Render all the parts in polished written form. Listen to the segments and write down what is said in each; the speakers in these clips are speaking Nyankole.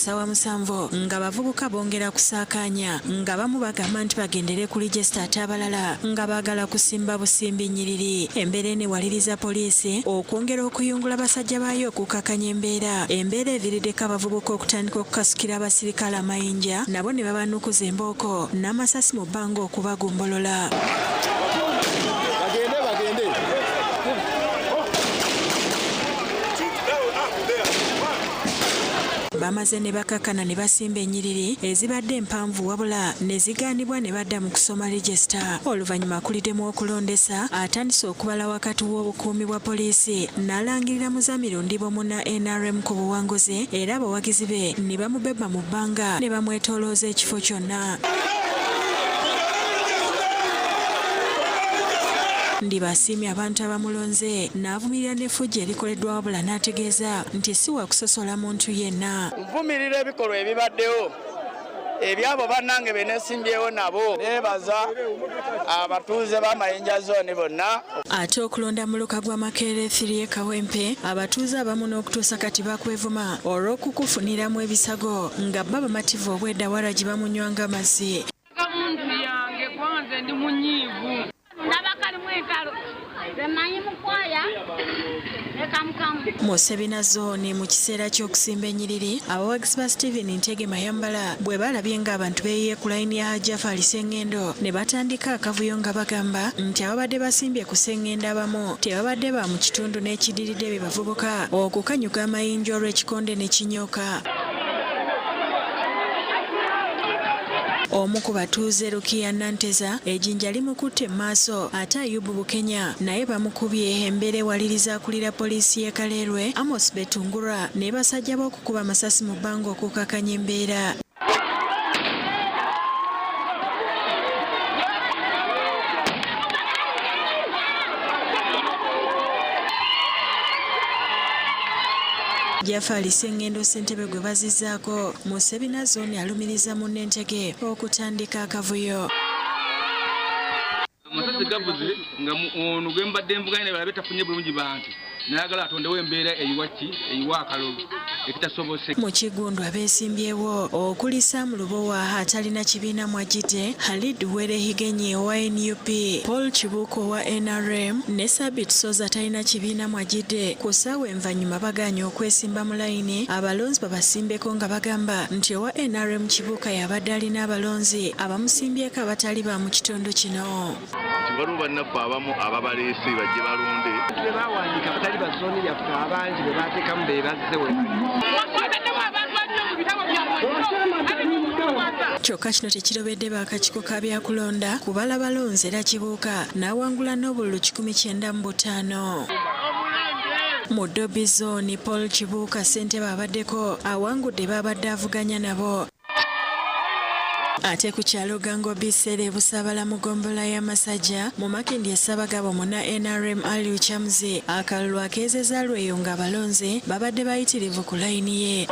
Ssaawa musanvu ng'abavubuka bongera kusaakaanya ng'abamu bagamba nti bagendere ku lijesita ate abalala nga baagala kusimba busimbi nnyiriri. Embeera eno ewaliriza poliisi okwongera okuyungula basajja baayo okukakkanya embeera. Embeera eviiriddeko abavubuka okutandika okukasukira abasirikale amayinja nabo ne babanukuza embooko n'amasasi mu bbanga okubagumbulula. Bagende bagende. Bamaze ne bakakkana ne basimba ennyiriri ezibadde empanvu wabula ne zigaanibwa ne badda mu kusoma register. Oluvannyuma akuliddemu okulondesa atandise okubala wakati w'obukuumi bwa poliisi n'alangirira Muzamiru Ndibo munna nrm ku buwanguzi era abawagizi be ne bamubebba mu bbanga ne bamwetoolooza ekifo kyonna. Ndibo asiimye abantu abamulonze n'avumirira n'effujjo erikoleddwa wabula n'ategeeza nti si wa kusosola muntu yenna. Nvumirira ebikolwa ebibaddewo ebyabo bannange be nesimbyewo nabo. Neebaza abatuuze ba Mayinja zooni bonna. Ate okulonda muluka gwa Makerere 3 e Kawempe, abatuuze abamu n'okutuusa kati bakwevuma olw'okukufuniramu ebisago nga bba bamativu obwedda waragi bamunywa ng'amazzi. Muntu yange kwanze ndi munyiivu. Ndaba kalimu entalo zemanyi mukwaya ekamukamu. Mu Ssebina zooni mu kiseera ky'okusimba ennyiriri, abawagizi ba Steven Ntege Mayambala bwe balabye ng'abantu beeyiye ku layini ya Hajji Jafari Ssengendo ne batandika akavuyo nga bagamba nti ababadde basimbye ku Ssengendo abamu tebabadde ba mu kitundu n'ekiddiridde be bavubuka okukanyuga amayinja olw'ekikonde ne kinyooka. Omu ku batuuze Rukia Nanteza ejjinja limukutte mu maaso ate Ayubu Bukenya naye bamukubye embeera ewaliriza akulira poliisi y'e Kaleerwe Amos Betungurwa ne basajja be okukuba amasasi mu bbanga okukakkanya embeera. Jafali Ssengendo ssentebe gwe bazizzaako mu Ssebina zooni alumiriza munne Ntege okutandika akavuyo. Amasasi gavuze nga ono gwe mbadde nvuganya naye balabe tafunye bulungi bantu nayagala atondewo embeera eyiwa ki eyiwa akalulu ekitasobose. Mu Kiggundu abeesimbyewo okuli Sam Lubowa atalina kibiina mw'ajjidde, Halid Were Higenyi owa nup, Paul Kibuuka owa nrm ne Sabit Ssozi atalina kibiina mw'ajjidde ku ssaawa envannyuma bagaanye okwesimba mu layini abalonzi babasimbeko nga bagamba nti owa nrm Kibuuka y'abadde alina abalonzi abamusimbyeko abatali ba mu kitundu kino. Nti waliwo bannaffe abamu ababaleese bajje balonde. Be bawandiika abatali ba zooni yaffe abangi be baateekamu be bazze we bali. Kyokka kino tekirobedde b'akakiiko ka byakulonda kubala balonzi era Kibuuka n'awangula n'obululu 195. Mu Dobbi zooni, Paul Kibuuka ssentebe abaddeko awangudde b'abadde avuganya nabo. Ate ku kyalo Gango Bisere e Busaabala mu ggombolola ya Masajja mu Makindye Ssabagabo munna nrm Ali Lukyamuzi akalulu akeezezza lweyo ng'abalonzi babadde bayitirivu ku layini ye.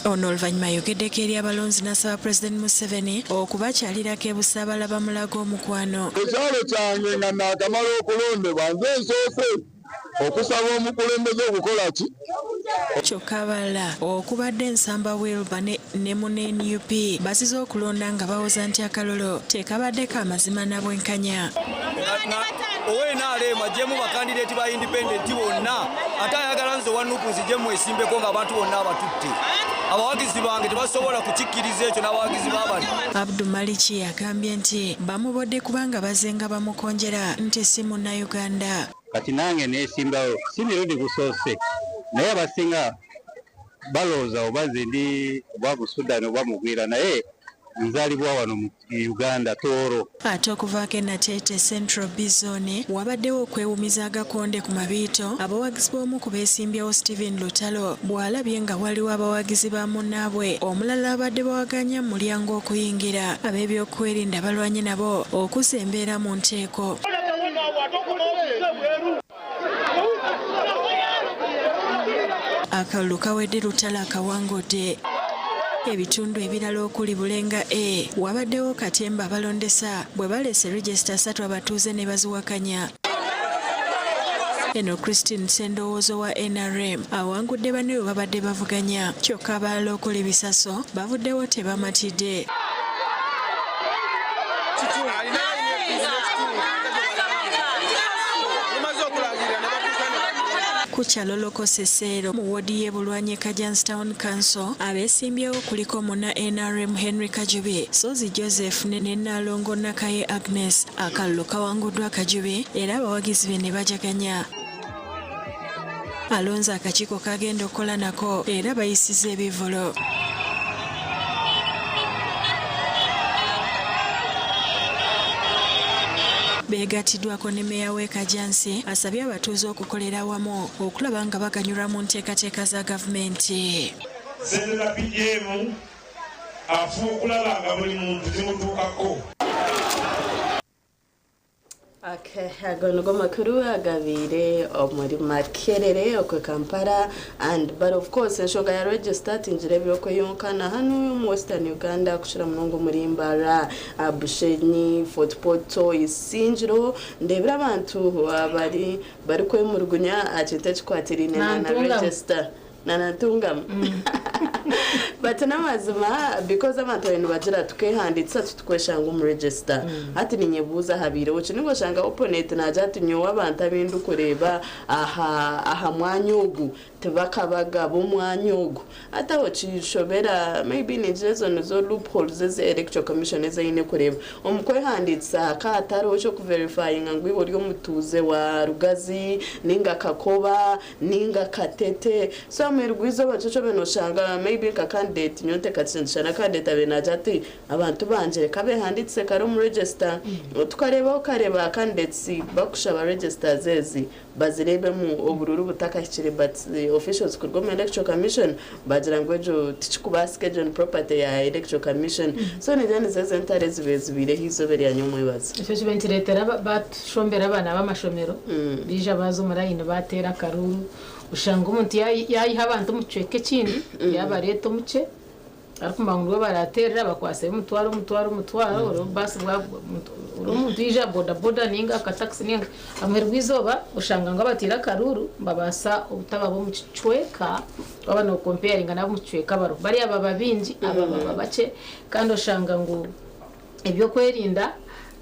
Ono oluvannyuma ayogeddeko eri abalonzi n'asaba Pulezidenti Museveni okubakyalirako e Busaabala bamulage omukwano. Ekyalo kyange nga naakamala okulondebwa nze nsoose okusaba omukulembeze okukola ki? Kyokka abalala okubadde Nsamba Wilber ne ne munne nup bazize okulonda nga bawoza nti akalulu tekabadde ka mazima na bwenkanya. Owa nrm aggyemu bakandideeti ba independent bonna ate ayagala nze owa nup nzije mwesimbeko ng'abantu bonna abatutte. Abawagizi bange tebasobola kukikkiriza ekyo n'abawagizi b'abali. Abdu Maliki agambye nti bamubodde kubanga bazzenga bamukonjera nti si Munnayuganda. Kati nange nesimbawo si mirundi gusoose naye abasinga balowooza oba nze ndi oba Musudan oba mugwira naye nzalibwa wano mu Uganda Tooro. Ate okuvaako e Nateete Central B Zone wabaddewo okwewumiza agakonde ku mabiito abawagizi b'omu ku beesimbyewo Steven Lutalo bw'alabye nga waliwo abawagizi ba munnaabwe omulala ababadde bawaganya mu mulyango okuyingira. Ab'ebyokwerinda balwanye nabo okuzza embeera mu nteeko. Akalulu kawedde Lutalo akawangudde. Ebitundu ebirala okuli Bulenga A wabaddewo katemba abalondesa bwe baleese regisita ssatu abatuuze ne baziwakanya. Eno Christine Ssendowooza owa nrm awangudde banne bwe babadde bavuganya kyokka abalala okuli Bisaso bavuddewo tebamatidde. Ku kyalo Lokose Seero mu woodi y'e Bulwanyi Kajjansi Town Council abeesimbyewo kuliko munna nrm Henry Kajubi, Ssozi Joseph ne Nnaalongo Nakaye Agnes. Akalulu kawanguddwa Kajubi era abawagizi be ne bajaganya. Alonze akakiiko k'agenda okukola nako era bayisizza ebivvulu. Beegattiddwako ne meeya w'e Kajjansi asabye abatuuze okukolera awamu okulaba nga baganyulwa mu nteekateeka za gavumenti. Ssente za PDM afuba okulaba nga buli muntu zimutuukako. Okay, ago nigo makuru agabaire omuri Makerere okwe Kampala and but of course enshonga ya register tingireebire okwe yonka na hanu omu Western Uganda kukira munonga omuri Mbarara, Bushenyi, Fort Portal, Isingiro ndeebire abantu bari barikwemurgunya aha kintu ekikwatiraine na na register. Na Nantungamu but n'amazima because abantu bariyo nibagira tukehandiikisa titukweshanga omu register hati ninyebuuza habaireho ki ninga oshanga opponent naagira ati nyowe abantu abu ndikureeba aha aha mwanya ogu tibakabaga b'omwanya ogu hati aho kishobera maybe ningira ezo nizo loopholes ezi electoral commission ezi eine kureeba Omu kwehandiikisa hakaba hatariho ky'okuverifayinga ngu iwe ori omutuuze wa Rugazi ninga Kakoba ninga Katete. So aha muheru gw'eizooba nikyo kyobe noshanga maybe nka candidate nyowe nteekateekire nitushanga candidate abaire naagira ati abantu bangye reka beehandiikise kare omu register. Tukareeba okareeba candidates bakushaba registers ezi bazireebemu obururu butakahikire but officials kuruga omu electoral commission bagira ngu egyo tikikubaasika egyo ni property ya electoral commission so ningira nizo ezo entaro ezibaire zibaireho eizooba erya nyomwebazo. Ekyo kibaire nikireetera batushombera abaana b'amashomero baija baaza omu layini baateera akaruuru oshanga omuntu yaayiha abantu omu kicweka ekindi yaabareeta omukye Arikumanya ngu niwe barateerera bakwatsire omutwaro omutwaro omutwaro reero baasi reero omuntu yaija aha boda boda ninga aha katakisi ninga aha muheru gw'eizooba oshanga ngu abateire akaruuru nibabaasa obutaba b'omu kicweka waaba nokompeyaringa n'ab'omu kicweka abariho bariya baba baingi aba baba bakye kandi oshanga ngu Eby'okwerinda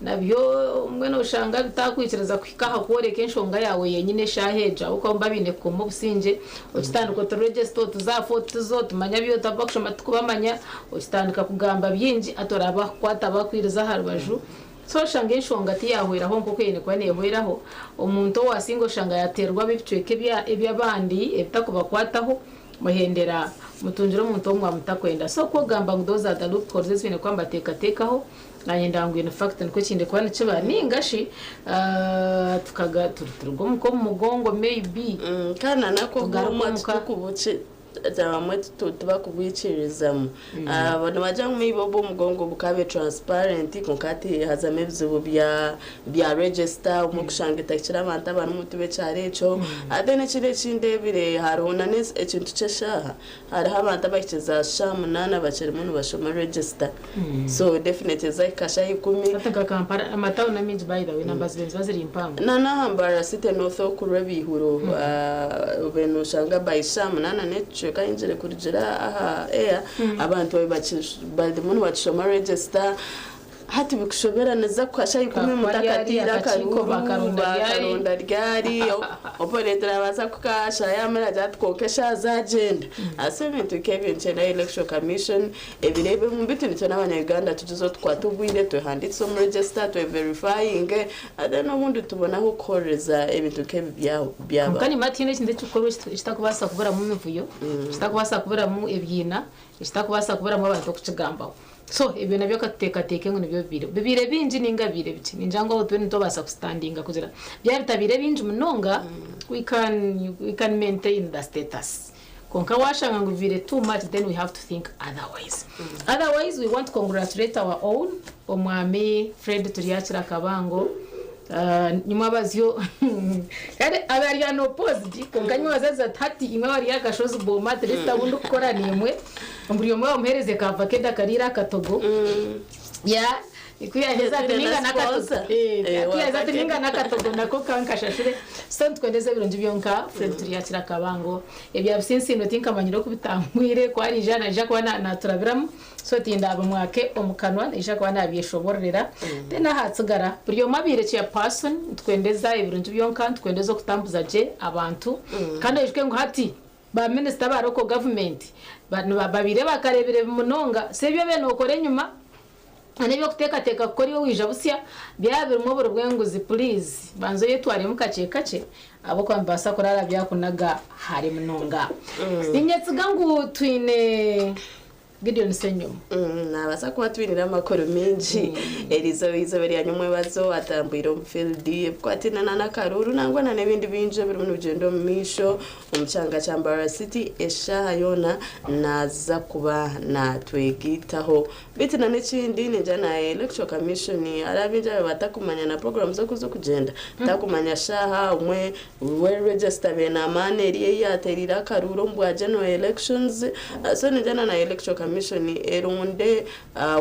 nabyo mbwenu oshanga bitakwikiriza kuhika aha kworeka enshonga yaawe yenyine eshaaha egyo ahabw'okuba nibaba baine kukuuma obusingye. Okitandika oti register oti zaafa oti zo timanya bi oti abakushoma tikubamanya, okitandika kugamba bingi hati oraba bakukwata bakwiriza aha rubaju. So oshanga enshonga tiyahweraho nk'oku eine kuba nehweraho. Omuntu owasinga oshanga yateerwa ab'ebicweka eby'abandi ebitakubakwataho. Muhendera mutungire omuntu ou mwamutakwenda. So ku ogamba ngu those are the loopholes ezi baine kuba nibateekateekaho, naanye ndaba ngu in fact nikwo kiine kuba nikiba ninga shi tukaga turuga omuka omu mugongo maybe Kandi na nako tugaruke obumwe omuka. titukubuki abamwe tibakubwikiririzamu. Nibagira ngu maybe obu omugongo bukaabe transparent kwonka hati hazamu ebizibu bya bya register obumwe kushanga etahikire abantu abarimu tibekyaro ekyo. Then ekindi eki ndeebire hariho na n'ekintu ky'eshaaha, hariho abantu abahikire za shaaha munaana bakirimu nibashoma register so definitely zahika shaaha ikumi. Hati nka Kampala amatawuni amaingi by the way namba zibaire niziba ziri mpango. Na n'aha Mbarara City North oku Rwebihuro obaire noshanga by shaaha munaana n'ekicweka ayingire kurugira aha air abantu babaire barimu nibakishoma register. Hati bikushobera niza kuha shaaha ikumi mutakatiire akaruuru bakaronda ryari opponent nabaasa kukaha shaaha yamara agira ati kwonka eshaaha zagyenda so ebintu nk'ebyo nikyenda electoral commission ebireebemu beitu nitwe n'abanya Uganda tugyezeho tukwate obwire twehandiikise omu register twe verifyinge then obundi tubone ah'okuhorereza ebintu nk'ebi byabaho. Kwonka nimba tihaine ekintu ekirikukorwa ekitakubaasa kuburamu emivuyo, ekitakubaasa kuburamu ebiina, ekitakubaasa kuburamu abantu okukigambaho. So ebyo nabyo katuteekateeke ngu nibyo bibaire. Bibaire bingi ninga bibaire bikye? Ningira ngu aho twena nitubaasa kustandinga kugira byaba bitabaire bingi munonga, we can, we can maintain the status. Kwonka waashanga ngu bibaire too much then we have to think otherwise. Otherwise we want to congratulate our own Omwami Fred Turyakira Kabango, Nyimwabazyo kare abe ari unopposed kwonka Nyimwabazyo agize ati hati imwe abari aha kashozi booma at least abu ndikukora naimwe buri omwe bamuheereze ka vakedo akariire akatogo yeah. Ku yaaheza ati Twine ninga na n'akatogo. sponsor. Eh, Eh, ku yaaheza ati wa ninga Takeda. n'akatogo nako kankashashure. So nitwendeza ebirungi byonka Fred Turyakira Kabango. Ebya Businsindo tinkamanyire oku bitangwire ku ariija naija kuba na- naturabiramu. So tindaba mwake omu kanwa naija kuba nabyeshobororera. Then ahatsigara buri omwe abaire chairperson nitwendeza ebirungi byonka nitwendeza okutambuza gye abantu. Kandi oijuke ngu hati ba minisita ba local government ba- niba- babaire bakareebire munonga si ebyo obaire nokora enyima n'eby'okuteekateeka kukora iwe waija busya byaba birimu oburo bw'enguzi puriizi banza oyetwaremu kakye kakye ahabw'okuba nibibaasa kuraara byakunaga hare munonga. Ninyetsiga ngu twine Gideon Ssenyomo. Naabaasa kuba atwinire amakuru maingi eriizooba eizooba rya nyomwebazo atambwire omu field ebikwataine na n'akaruuru nangwa na n'ebindi bingi ebirimu nibigyenda omu maisho omu kyanga kya Mbarara City eshaaha yoona naaza kuba naatwegaitaho. Beitu na n'ekindi ningira na Electoral Commission hariho abaingi ababaire batakumanya na programs oku zirikugyenda, takumanya shaaha obumwe we register abaire namaani eri ei yatereire akaruuru omu bwa general elections so ningira na na Electoral Commission eronde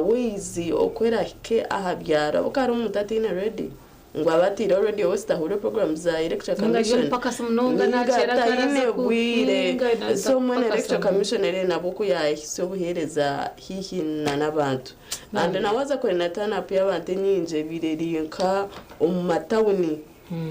ways oku erahike aha byaro ahabw'okuba hariho omuntu ataine radio. Ngu abe ataireho radio we sitahurire programs za Electoral Ninga Commission ari omupakasi munonga ninga nakyera taine akaraza ku bwire ninga naza so mbwenu kupakasa Electoral munonga. Commission eri nabwo ku yahitsya obuheereza haihi na n'abantu and na waaza kureeba na turn up y'abantu enyingi ebaire eri nka omu matawuni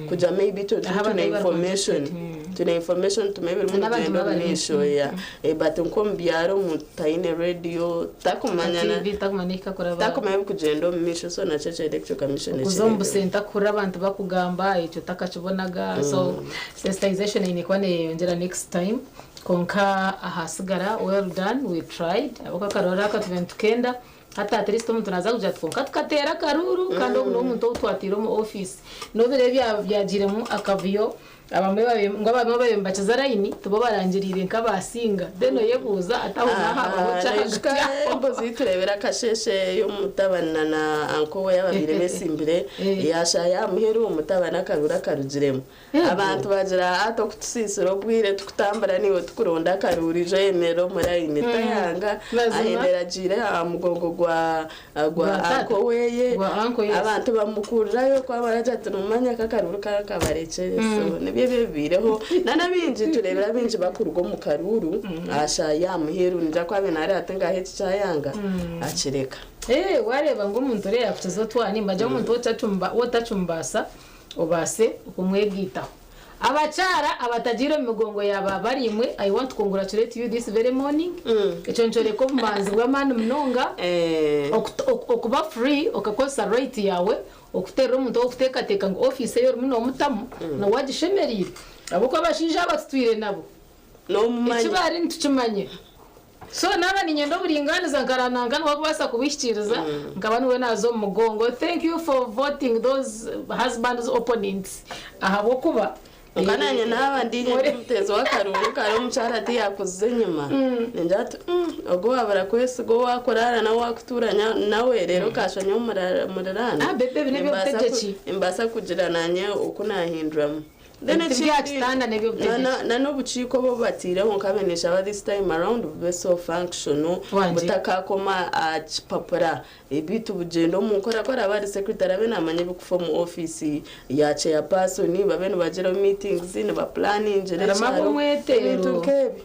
kugira maybe itwe Ahu turi abantu twine ahu bari information congested. twine information tumanye ebirimu N'abantu nibigyenda omu baba bari maisho yeah but nk'omu byaro omuntu taine radio takumanya na TV takumanya ekikakuraba. Takumanya ebikugyenda omu maisho so nakyo ekyo Electoral Commission Okuza omu ekireebire. busenta kuhurira abantu bakugamba ekyo takakibonaga so sensitization eine kuba neyeyongyera next time kwonka ahasigara well done we tried ahabw'okuba akaruru aka tubaire nitukenda hati at least omuntu naza kugira ati kwonka tukateera akaruru kandi ogu n'omuntu ou twataire omu office n'obireeba byagiiremu akavuyo Abamwe babaire ngu abamwe babaire nibakiza layini tibo barangiriire nk'abaasinga then oyebuuza ati aho naho habaho ki Noijuka ahagati aho? embozi ei tureebire akasheeshe ey'omutabani na na anko we ababaire beesimbire yaashaaha aha muheru omutabani akaruru akarugiremu. Abantu baagira aa tokutusiisira obwire tukutambura naiwe tukuronda akaruru ija oyemerere omu layini. Tayanga Mazima. ahendera agiire aha mugongo gwa gwa Gwa tata. anko weye Gwa uncle, yes. abantu bamukurirayo ku baragira ati nomanya ku akaruru kara kabarekyere so nibyo ebyo ebibaireho nana baingi tureebire abaingi bakuruga omu karuuru ashaaha ya muheru ningira ku abaire nareeba ati ngaha eki kyayanga akireka. Eh, wareeba ngu omuntu oriya yakukiza otwani nibagira omuntu ou otakimubaasa obaase okumwegaitaho. Abakyara abatagiire omu migongo ya ba bariimwe, I want to congratulate you this very morning. Ekyo nikyoreka obumanzi bw'amaani munonga okuba free okakozesa right yaawe okuteerera omuntu ou orikuteekateeka ngu ofiisi ei orimu noomutamu niwe agishemereire. Ahabw'okuba abashaija aba tutwire nabo eki bari nitukimanya. So naaba niinyenda oburingaaniza nkaraba nanka niwe arikubaasa kubuhikiiriza nkaba niwe naaza omu mugongo. Thank you for voting those husbands opponents ahabw'okuba Kwonka naanye naaba ndi inye ndi omuteezi w'akaruuru kare omukyara tiyakuziza enyima ningira nti mm ogu waabura kwesiga ou waakuraara nawe waakutuura nawe reero okaashwa nyowe muriraana Ah bebe ebi n'eby'obutegyeki. nimbaasa kugira naanye oku naahinduramu. Then Ebi tibya ekindi kitanda n'eby'obutegyeki. na n'obukiiko obu obubataireho nkabe ninshaba this time around bube so functional Wangye. butakakoma aha kipapura beitu bugyende omu nkora ku araabe ari secretary abe naamanya ebirikufa omu office ya chairperson babe nibagira meetings niba planningira Harimu ekyaro ab'omweteero. ebintu nk'ebyo.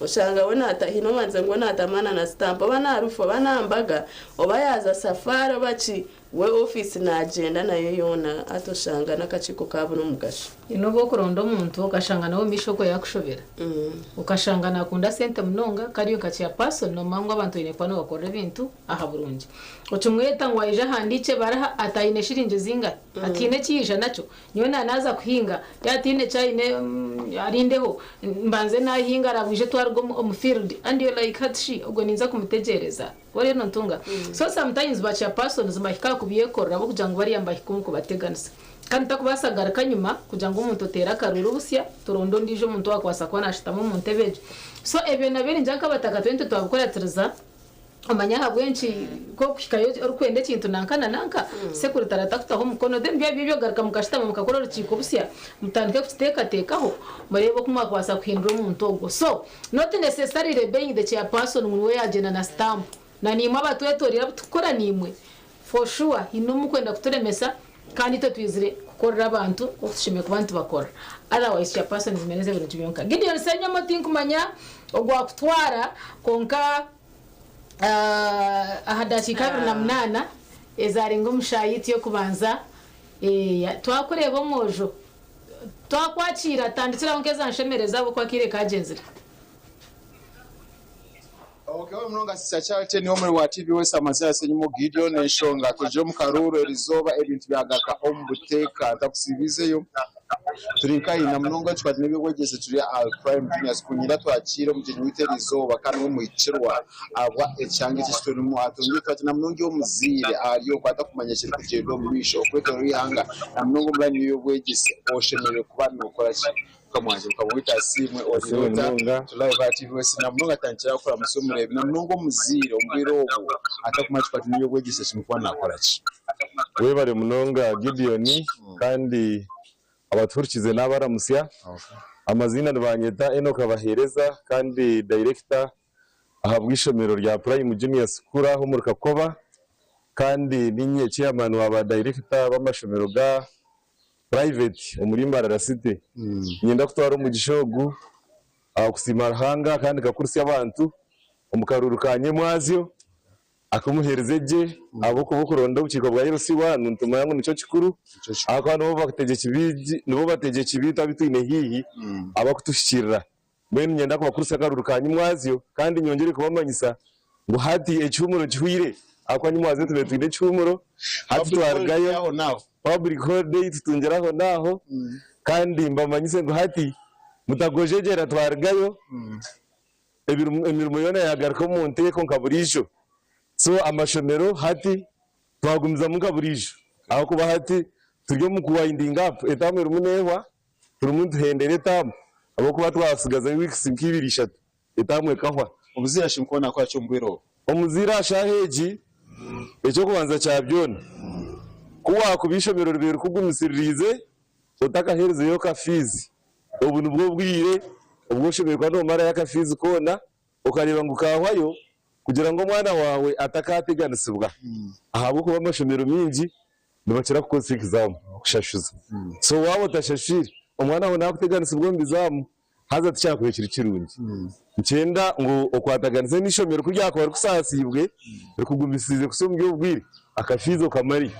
Oshanga we naata haine obandize ngu we naatamana na sitampu oba naarufu oba naambaga oba yaaza safaari oba ki We ofiisi naagyenda nayo yoona hati oshanga n'akakiiko kaabura omugasho. N'obu orikuronda omuntu okashanga nawe omu maisho okwo yaakushobera, okashanga naakunda sente munonga kariyo nka chairperson noomanya ngu abantu baine kuba nibakorera ebintu aha burungi. Okimweta ngu aije ahandiikye ebaraha ataine shiringi zingahi, ataine eki yaija nakyo. Nyowe naaba naaza kuhinga yaaba ataine eki aine arindeho mbanze naahinga arabwije twaruga omu field and you're like hati shi ogwo ninza kumutegyereza? Oriyo nontunga so sometimes ba chairpersons nibahika aha kubyekorera ahabw'okugira ngu bariya nibahika omu kubateganisa kandi tokubaasa kugaruka enyima kugira ngu omuntu oteere akaruuru busya turonde ondiijo omuntu owaakubaasa kuba naashutama omu ntebe egyo. So ebyo nabyo ningira nk'abataka twena itwe twabikuratiriza omanye ahabw'enki ku orikuhikayo orikwenda ekintu nanka na nanka secretary atakutaho omukono then byaba biri ebyo mukashutama mukakora orukiiko busya mutandike kukiteekateekaho mureebe oku mwakubaasa kuhindura omuntu ogwo. So Not necessarily being the chairperson ngu niwe yagyenda na stamp. Na naimwe abatwetoreire abu tukukora naimwe. For sure haine omukwenda kuturemesa kandi itwe twizire kukorera abantu nkoku tushemereire kuba nitubakorera otherwise chairperson zimereze ebirungi byonka. Gideon Ssenyomo tinkumanya ogwakutwara kwonka aha dakiika 28 ezarenga omu shaaha yaitu y'okubanza twakureeba omwojo twakwakiira tandikiraho nk'eza nshemereza ahabw'okuba akaire kagyenzire. Okay munonga Sister Charity niwe omuri wa TV West amazina Senyimo Gideon enshonga tugire omu karuuru erizooba ebintu byagaruka omu buteeka ntakusiibiizeyo turi nkahi na munonga ekikwate n'eby'obwegyese turi aha Prime Junior School nyenda twakiire omugyenyi waitu erizooba kandi niwe muhikirwa ahabwa ekyanga eki ekiturimu atwongyeire twakira na munonga iwe omuzaire ahari okwo atakumanya ekirikugyenda omu maisho okwetoorora eihanga na munonga omu layini y'eby'obwegyese oshemereire kuba nookora ki? Mukama wangye Mukama waitu asiimwe Asiimwe oriota munonga. turi live aha TV West namunonga atandikire kuramutsya omureebi namunonga omuzaire omu bwire obu atakumanya kikwataine n'eby'obwegyese ashemereire kuba nakora ki? Webare munonga Gideon kandi abatuhurikize nabaramutsya. Amaziina nibanyeta Enock Bahereza kandi Director ahabw'eishomero rya Prime Junior School aha omuri Kakoba kandi ninye Chairman wa ba Director b'amashomero ga Private omuri Mbarara City. Niinyenda kutwara omugisha ogu kusiima Ruhanga kandi nkakurisya abantu omu karuuru ka nyemwazyo akumuheerize gye ahabw'okuba okuronda obukiiko bwa LC one nitumanya ngu nikyo kikuru ahabw'okuba nibo bategyeki baingi nibo bategyeki baitu abu twine haihi abakutuhikiirira. Mbwenu niinyenda kubakurisya akaruuru ka nyimwazyo kandi nyongyere kubamanyisa ngu hati ekihuumuro kihweire ahabw'okuba nyimwazyo tubaire twine ekihuumuro hati twarugayo public holiday tutungire ahonaaho kandi mbamanyise ngu hati mutagojegyera twarugayo emirimo yoona yaagaruka omu nteeko nka buriijo. So amashomero hati twagumizamu nka buriijo ahabw'okuba hati turi omu ku winding up etaamu erimu neehwa. Turimu nituhendera etaamu ahabw'okuba twatsigazayo weeks nk'ibiri ishatu etaamu ekahwa. Omuzaire ashemereire kuba naakora ki omu bwire obu? Omuzaire aha shaaha egi, eky'okubanza kya byona, ku waakuba eishomero ribaire rikugumisiririize otakaheerizeyo ka fiizi, obu nibwo bwire obu oshemereire kuba noomarayo akafiizi koona okareeba ngu kaahwayo kugira ngu omwana waawe atakaateganisibwa ahabw'okuba amashomero maingi nibakira kukozesa exam kushashuza so waaba otashashwire omwana waawe nakuteganisibwa omu bizaamu haza tikyakubaire kiri kirungi. Nikyenda ngu okwataganise n'eishomero ku ryakuba rikusaasiibwe rikugumisize kuhitsya omuri obu bwire aka fees okamareyo.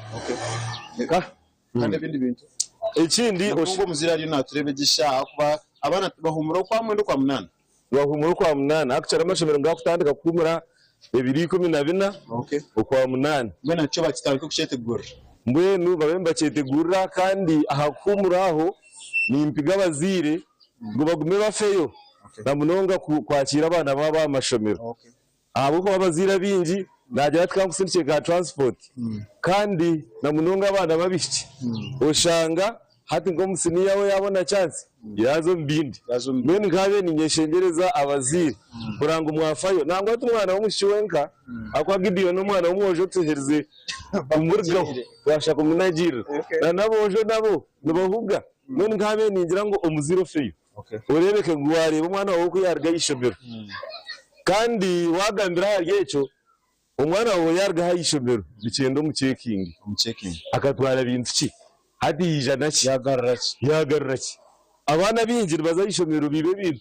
Kandi ebindi bintu? Ekindi Namunonga omuzaire ariyo natureeba egi eshaaha ahakuba abaana bahumura okwamuhenda okwamunaana. Nibahumura Okwamunaana. Hakukyari amashomero nigakutandika kuhumura ebiro 14 Okwamunaana. Mbwenu nakyo bakitandike kukyetegurira. Mbwenu babe nibakyetegurira kandi aha kuhumura aho nimpiga abazaire ngu bagume bafeyo na munonga kwakiira abaana baabo aha mashomero. Ahabw'okuba abazaire abaingi naagira ati kankusindikye ka transport kandi na munonga abaana b'abaishiki oshanga hati nk'omu siniya we yaabona chance yaaza omu bindi. Mbwenu nkaabaire niinyeshengyereza abazaire kurora ngu mwafayo nangwa ti mwana w'omwishiki wenka ahabw'okuba Gideon n'omwana w'omwojo tuherize kumurugaho twashusha kumunagiirira na n'aboojo nabo nibahuga. Mbwenu nkaabaire ningira ngu omuzaire ofeyo. Oreebeke ngu waareeba omwana waawe oku yaaruga aha ishomero. Kandi waagambira ahari ekyo, omwana waawe yaaruga aha ishomero, nikyenda omuceekinge. Akatwara bintu ki? Hati yaija naki? Yaagarura ki? Abaana baingi nibaza aha ishomero baiba ebintu.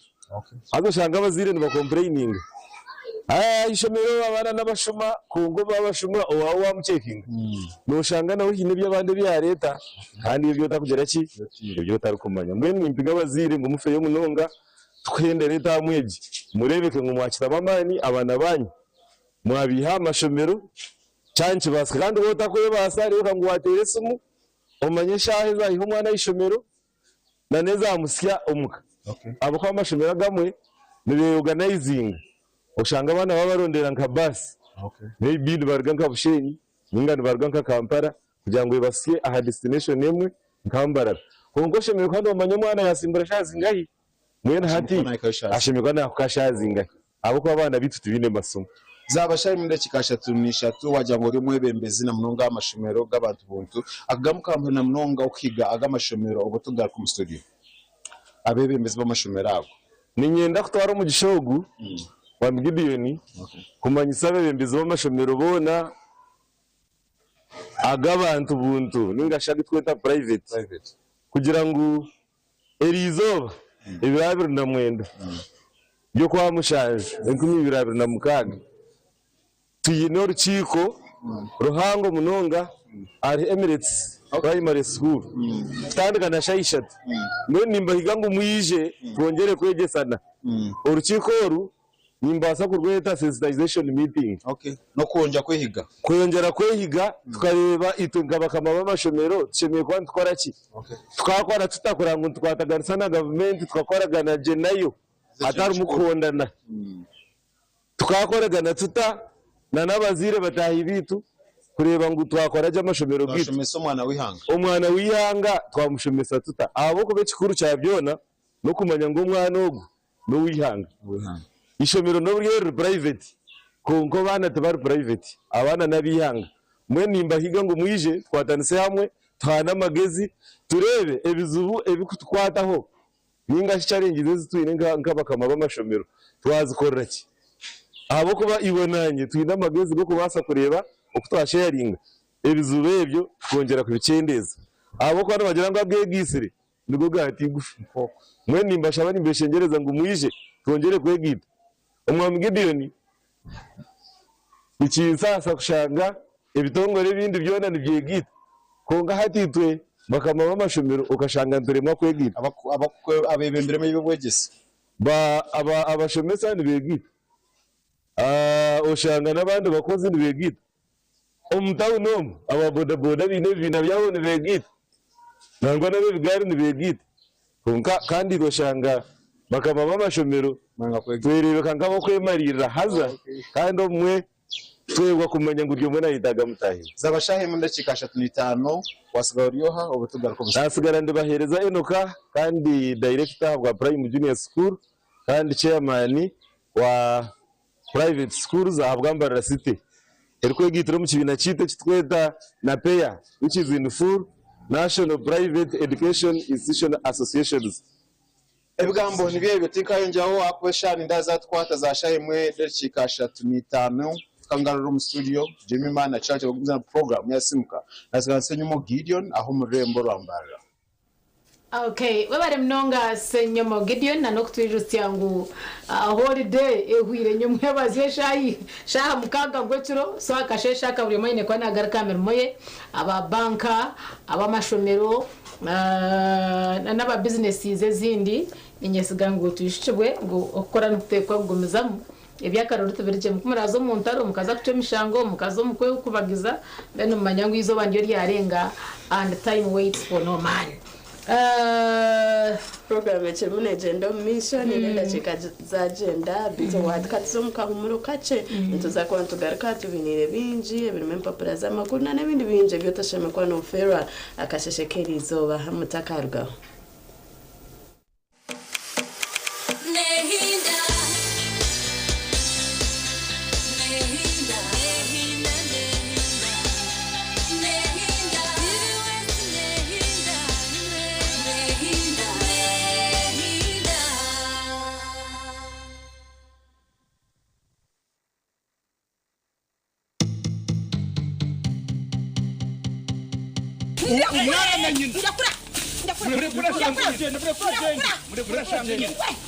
Haza oshanga abazaire nibakompureyininga. Aha ishomero abaana n'abashuma kwonka obu abashuma owaawe waamuceekinga, nooshanga nawe haine eby'abandi ebi yaareeta kandi ebi otarikugira ki? Ebi otarikumanya. Mbwenu nimpiga abazaire ngu mufeyo munonga tukuhendere etaamu egi, mureebeke ngu mwakitamu amaani abaana baanyu mwabaiha aha mashomero kyaba nikibaasika. Kandi waaba otarikwebaasa reebeka ngu waateera esimu omanye eshaaha ezi ayiha omwana aha ishomero na n'ezamusya omuka ahabw'okuba amashomero agamwe nibeyoganaizinga oshanga abaana babarondera nka baasi maybe nibaruga nka Bushenyi ninga nibaruga nka Kampala kugira ngu ebasye aha destination emwe nka Mbarara kwonka oshemereire kuba nomanya omwana yasimbura shaaha zingahi mbwenu hati ashemereire kuba nahika shaaha zingahi ahabw'okuba abaana baitu tibaine masomo. Zaaba shaaha imwe n'edakiika ashatu n'ishatu waagira ngu ori omwebembezi na munonga aha mashomero g'abantu buntu. Akagamu kampwera na munonga okuhiga aga amashomero obwo tugaruka omu studio. Abeebembezi b'amashomero ago. Niinyenda kutwara omugisha ogu, Mwami Gideon, kumanyisa abeebembezi b'amashomero boona. ag'abantu buntu ninga shi agu tweta private kugira ngu eriizooba ebiro 29 by'Okwamushanju 2026 twine orukiiko ruhango munonga ahari Emirates Primary School kutandika na shaaha ishatu. Mbwenu nimbahiga ngu mwije twongyere kwegyesana. Orukiiko oru nimbaasa kurweta sensitization meeting. N'okwongyera kwehiga. Kwongyera kwehiga tukareeba itwe nka bakama b'amashomero tushemereire kuba nitukora ki? Tukakora tuta kureba ngu nitukwataganisa na gavumenti tukakoragana gye nayo hatarimu kuhondana. Tukakoragana tuta na n'abazaire bataahi baitu kureeba ngu twakora gye amashomero gaitu. Twashomesa omwana w'eihanga. Omwana w'eihanga twamushomesa tuta? Ahabw'okuba ekikuru kya byona n'okumanya ngu omwana ogu n'ow'eihanga. Eishomero n'obu ryaaba riri private kwonka abaana tibari private, abaana n'ab'eihanga. Mbwenu nimbahiga ngu mwije tukwatanise hamwe tuhaane amagezi tureebe ebizibu ebirikutukwataho ninga shi challenges ezi twine nk'abakama b'amashomero twazikorera ki? Ahabw'okuba iwe naanye twine amagezi g'okubaasa kureeba oku twasheyaringa ebizibu ebyo tukongyera kubikyendeeza. Ahabw'okuba nibagira ngu ageegaitsire nigo gaata eigufa. Mbwenu nimbashaba nimbeshengyereza ngu mwije twongyere kwegaita. Omwami Gideon, nikinsaasa kushanga ebitongore ebindi byona nibyegaita kwonka hati itwe bakama b'amashomero okashanga nituremwa kwegaita. Abeebembiremu eby'obwegyese. Abashomesa nibeegaita, oshanga n'abandi bakozi nibeegaita. Omu tawuni omu aba bodaboda baine ebibiina byabo nibeegaita, nangwa n'ab'ebigaari nibeegaita. Kwonka kandi oshanga bakama b'amashomero twereebeka nk'ab'okwemariirira haza kandi obumwe twebwa kumanya ngu buri omwe naayetaaga mutaahi we. Zaba shaaha emwe n'edakiika 35, wasigara ori oha obu tugaruka omu. Naasigara ndibaheereza Enoka kandi dayirekita ahabwa Prime Junior School kandi chairman wa Private Schools ahabwa Mbarara City erikwegaitira omu kibiina kyaitu eki turikweta NAPEA which is in full National Private Education Institution Associations. Ebigambo nibyo ebyo tinkayongyeho ahakuba eshaaha nindeeba zatukwata za shaaha emwe n'edakiika 35 tukangarura omu studio Jemima na Charity bagumize na puroguramu ya Simuka. Nasigara Ssenyomo Gideon aha omu rurembo rwa Mbarara. Okay, webare munonga Ssenyomo Gideon na n'okutwijutsya ngu holiday ehwire nyomwebazyo eshaaha shaaha mukaaga gw'ekiro so akasheeshe aka buri omwe aine kuba nagaruka aha mirimo ye aba banka, ab'amashomero n'aba businesses ezindi ninyesiga ngu twijukibwe ngu okukora nikuteekwa kugumizamu Eby'akaruru tibirigyemu. Ku muraaze omu ntaro, mukaza kucwa emishango, mukaza omu kwekubagiza, then mumanya ngu eizooba niryo ryarenga and time waits for no man. Puroguraamu ekirimu neegyenda omu maisho, nindeeba edakiika zaagyenda, beitu waahika tuze omu kahumuro kakye, nituza kuba nitugaruka tubiniire bingi ebirimu empapura z'amakuru n'ebindi bingi ebi otashemereire kuba noofeerwa akasheeshe k'eriizooba. Mutakarugaho.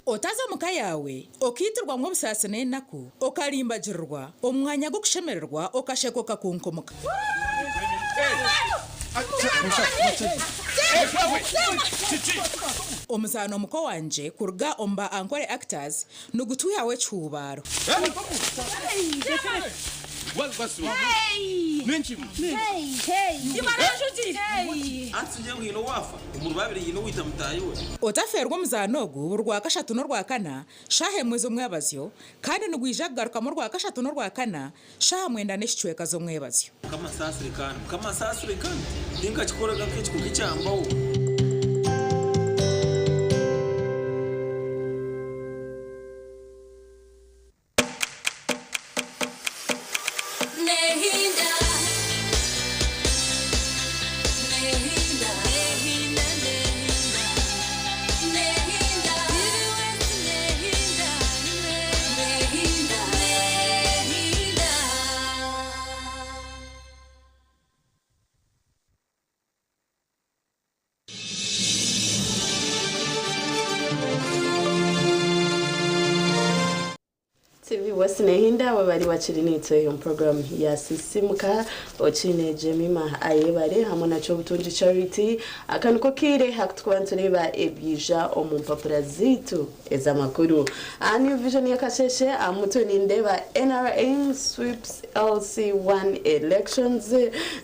Otaza omu ka yaawe okaitirwamu obusaasi n'enaku, okarimbagirirwa omu mwanya gw'okushemererwa okasheka okakunkumka. Omuzaano Muko Wangye kuruga omu ba Ankole Actors nigutwihaho ekihuubaaro. Otafeerwa omuzaano ogu buri Rwakashatu n'Orwakana shaaha emwe z'omwebazyo kandi nigwija kugarukamu Orwakashatu n'Orwakana shaaha mwenda n'ekicweka z'omwebazyo. TV West Nehinda webari wakiri nitwe omu program ya Sisimuka okiine Jemima Ayebare hamwe na Kyobutungi Charity. Aka niko kaire akutukuba nitureeba ebyija omu mpapura zaitu ez'amakuru. Aha New Vision y'akasheeshe aha mutwe nindeeba NRM sweeps LC1 elections,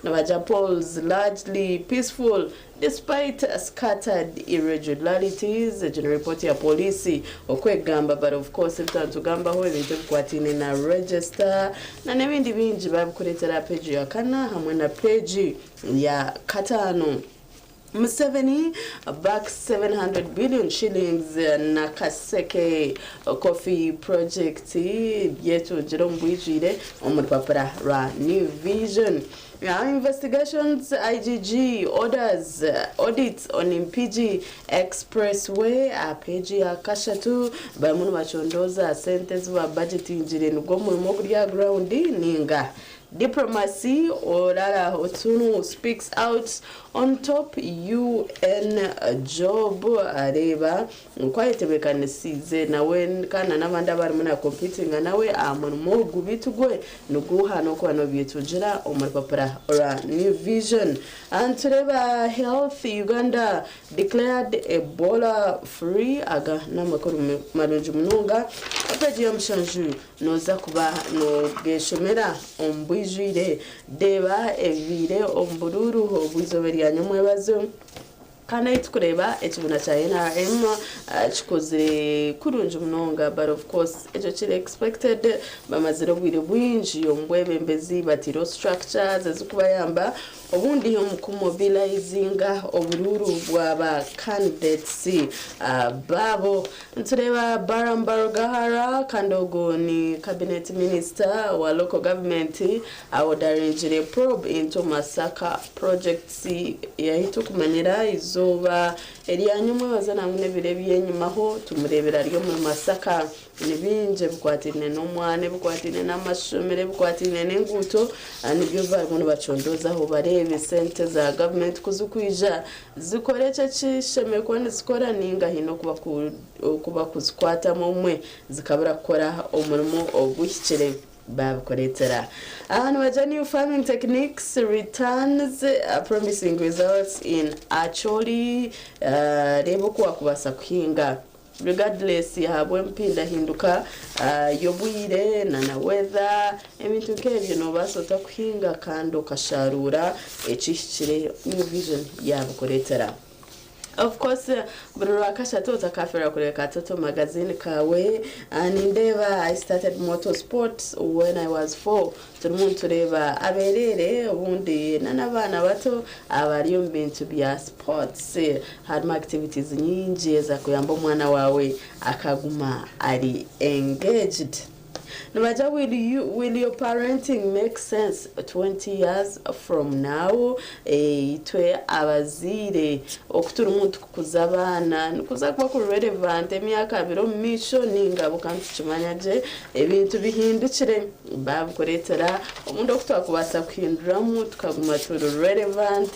nibagira polls largely peaceful Despite scattered irregularities, egyo ni report ya police oku ekugamba but of course ebi twaba nitugambaho ebintu ebikwataine na register na n'ebindi bingi babikureetera aha page ya kana hamwe na page ya kataano. Museveni backs 700 billion shillings Nakaseke Coffee Project byetungire omu bwijwire omu rupapura rwa New Vision. Investigations IGG orders audits on Mpigi Expressway aha peegi ya kashatu barimu nibacondooza sente ezi ba budgetingire nigwo murimo oguri aha ground ninga Diplomacy Olara Otunu speaks out on top UN job areeba Oku ayetebeekanisiize nawe kandi na n'abandi abu arimu naakompitinga nawe aha murimo ogu beitu gwe niguuha n'okuba noobyetungira omu rupapura rwa New Vision. Aha nitureeba Health Uganda declared Ebola free aga n'amakuru marungi munonga. Aha peegi ya mushanju nooza kuba noogeeshomera omu bwijwire. Reeba ebibaire omu buruuru obw'eizooba rya nyomwebazo. Kandi ahi tukureeba ekibiina kya NRM kikozire kurungi munonga but of course ekyo kiri expected bamazire obwire bwingi omu bwebembezi bateireho structures ezikubayamba obundi omu ku mobilizinga oburuuru bwa ba candidates baabo. Nitureeba Balaam Barugahara kandi ogu ni cabinet minister wa local government aodaringire probe into Masaka projects. Ahi turikumanyira eizooba erya nyomwebazo nangwa n'ebiro eby'enyimaho tumureebire ari omuri Masaka. Ni bingi ebikwataine n'omwana, ebikwataine n'amashomero, ebikwataine n'enguuto nibyo barimu nibacondoozaho bareebe sente za gavumenti ku zirikwija zikore eki ekishemereire kuba nizikora nainga haine oku barikuzikwatamu obumwe zikabura kukora omurimo oguhikire. Baabikureetera. Aha nibagira New farming techniques returns promising results in Acholi. Reeba oku waakubaasa kuhinga regardless ahabw'empindahinduka y'obwire na na weather ebintu nk'ebyo noobaasa ota kuhinga kandi okasharuura ekihikire New Vision yaabikureetera. Of course buri rwakashatu otakafeerwa kureeba ka Total Magazine kaawe. Nindeeba I started motor sports when I was four. Turimu nitureeba abereere obundi n'abaana bato abari omu bintu bya sports. Harimu activities nyingi ezakuyamba omwana waawe akaguma ari engaged. Nibagira will you will your parenting make sense 20 years from now itwe abazaire oku turimu nitukukuza abaana nikuza kuba kuri relevant emyaka abiri omu maisho ninga ahabw'okuba nitukimanya gye ebintu bihindukire babikureetera obundi oku twakubaasa kuhinduramu tukaguma turi relevant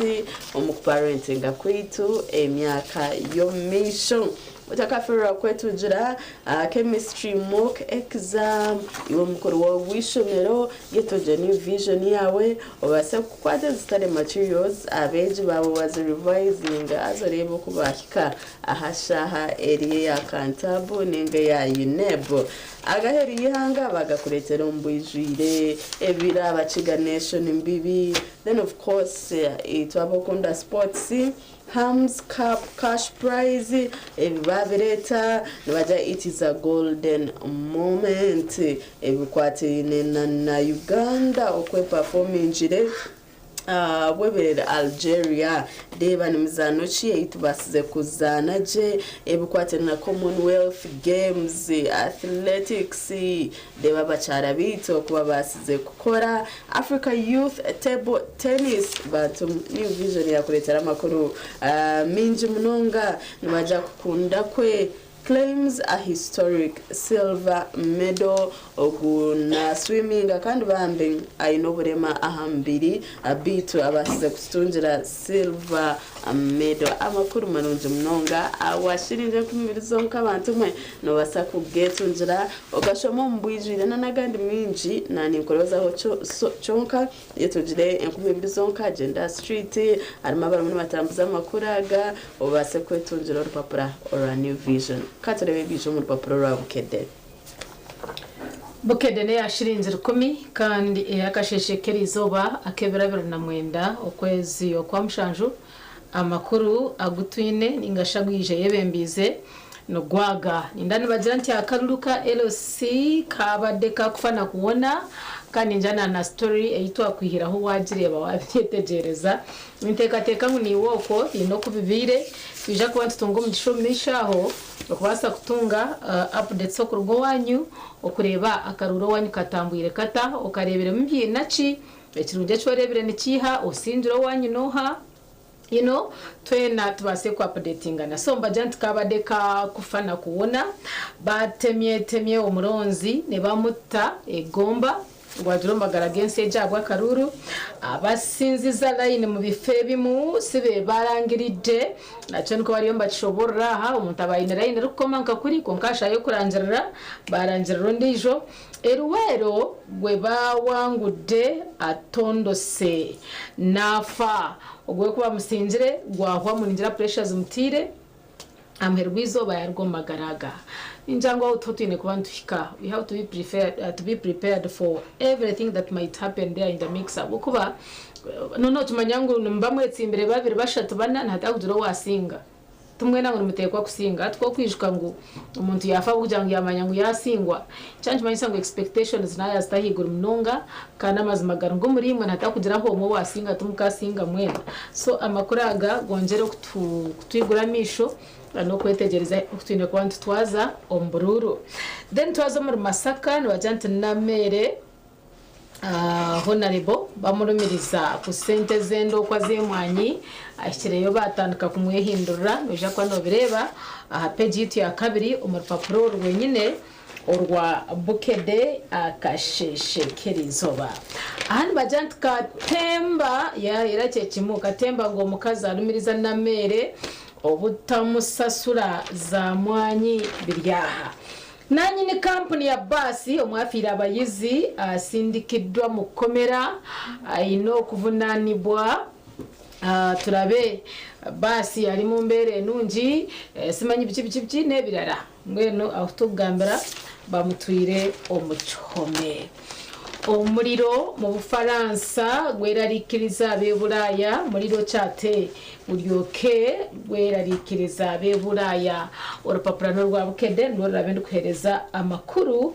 omu kuparentinga kwaitu emyaka y'omu maisho. Otakafeerwa kwetugira aha Chemistry mock exam, iwe mukuru w'eishomero, yetogye New Vision yaawe obaase kukwata ezi study materials abeegi baawe wazi revisinga haza oreebe oku baahika aha shaaha eri eya Kantabu ninga eya UNEB. Agaheeru y'eihanga baagakureetera omu bwijwire, ebiro Abakiga Nation mbibi, then of course itwe ab'okunda sports, Hams cup cash prize ebi babireeta nibagira it is a golden moment ebikwatiraine na na Uganda oku eperformingire bweberere Algeria reeba ni mizaano ki ei tubaasize kuzaana gye ebikwatiraine na Commonwealth Games athletics Reeba abakyara baitu oku babaasize kukora Africa Youth Table Tennis. Bantu New Vision yakureetera amakuru maingi munonga. Nibagira kukunda kwe. Claims a historic silver medal. Ogu na swiminga kandi bambi aine oburema aha mubiri beitu abaasize kututungira silver medal. Amakuru marungi munonga awa shiringi 2000 zonka abantu mwe nobaasa kugetungira ogashoma omu bwijwire na n'agandi maingi na ninkureebazaho kyonka yetungire 2000 zonka gyenda aha street harimu abarimu nibatambuza amakuru aga obaase kwetungira orupapura orwa New Vision. Ka tureebe ebiija omu rupapura orwa Bukedde. Bukedde n'eya shiringi rukumi kandi ey'akasheeshe k'eriizooba ak'ebiro 29 okwezi okwa mushanju. Amakuru agu twine ninga shi agu yaija ayebembiize nigo aga. Ninda nibagira nti akaruru ka LC kabadde kakufa na kuwona kandi ningira na na story ei twakwihiraho wagireeba wabyetegyereza. Ninteekateeka ngu naiwe okwo haine oku bibaire. Twija kuba nitutunga omugisha omu maisho aho okubaasa kutunga updates okuruga owaanyu okureeba akaruuru owaanyu katambwire kata, okareebiremu biina ki, ekirungi eki oreebire nikiiha, osingire owaanyu n'oha, you know, twena tubaase ku updatingana. So nibagira nti kabadde ka kufa na kuwona, batemyetemye omuronzi nibamuta e Gomba. Rwagira omu magara g'ensi egi ahabw'akaruuru, abasinziza layini mu bifo ebimu si be baarangiridde. Nakyo nikwo bariyo nibakishoboorora aha, omuntu aba aine layini erikukoma nka kuri kwonka aha shaaha y'okurangirira baarangirira ondiijo. E Luweero gwe baawangudde atondose naafa. Ogwe ku bamusingire gwahwamu ningira puresha zimutaire. Aha muheru gw'eizooba yaaruga omu magara aga. Ningira ngu aho tiho twine kuba nituhika. We have to be prefered, to be prepared for everything that might happen there in the mix ahabw'okuba noneho kimanya ngu nimuba mwetsimbire babiri, bashatu, bana nihatagira kugira owaasinga. Timwena ngu nimuteekwa kusinga. Hati ku okwijuka ngu omuntu yaafa ahabw'okugira ngu yaamanya ngu yaasingwa, Kya nikimanyisa ngu expectations nawe yazita ahaiguru munonga kandi amazima gari ngu omuri imwe nihatakugira kugiraho omwe owasinga timukasinga mwena. So amakuru aga gongyere kutwigura amaisho n'okwetegyereza oku twine kuba nitutwaza omu buruuru. Then twaza omuri Masaka nibagira nti Nameere Honarebo bamurumiriza ku sente z'endookwa z'emwanyi ahikireyo baatandika kumwehindurira. Noija kuba noobireeba aha peegi yaitu ya kabiri omu rupapura oru rwenyine orwa Bukedde akasheeshe k'eriizooba. Aha nibagira nti Katemba yaahera kye kimwe, Katemba ngu omukazi arumiriza Nameere obutamusasura za mwanyi biri aha. Nanyini kampuni ya baasi omwafiire abayizi asindikiddwa mu kkomera aine okuvunaanibwa. Turabe baasi ari mu mbeera enungi simanyi biki biki biki n'ebirara. Mbwenu ahu tukugambira bamutwire omu kihome. Omuriro mu Bufaransa gwerarikiriza ab'e Buraaya. Muriro ki ate? Guryoke gwerarikiriza ab'e Buraaya. Orupapura n'orwa Bukedde nirwo ruraabe nirikuheereza amakuru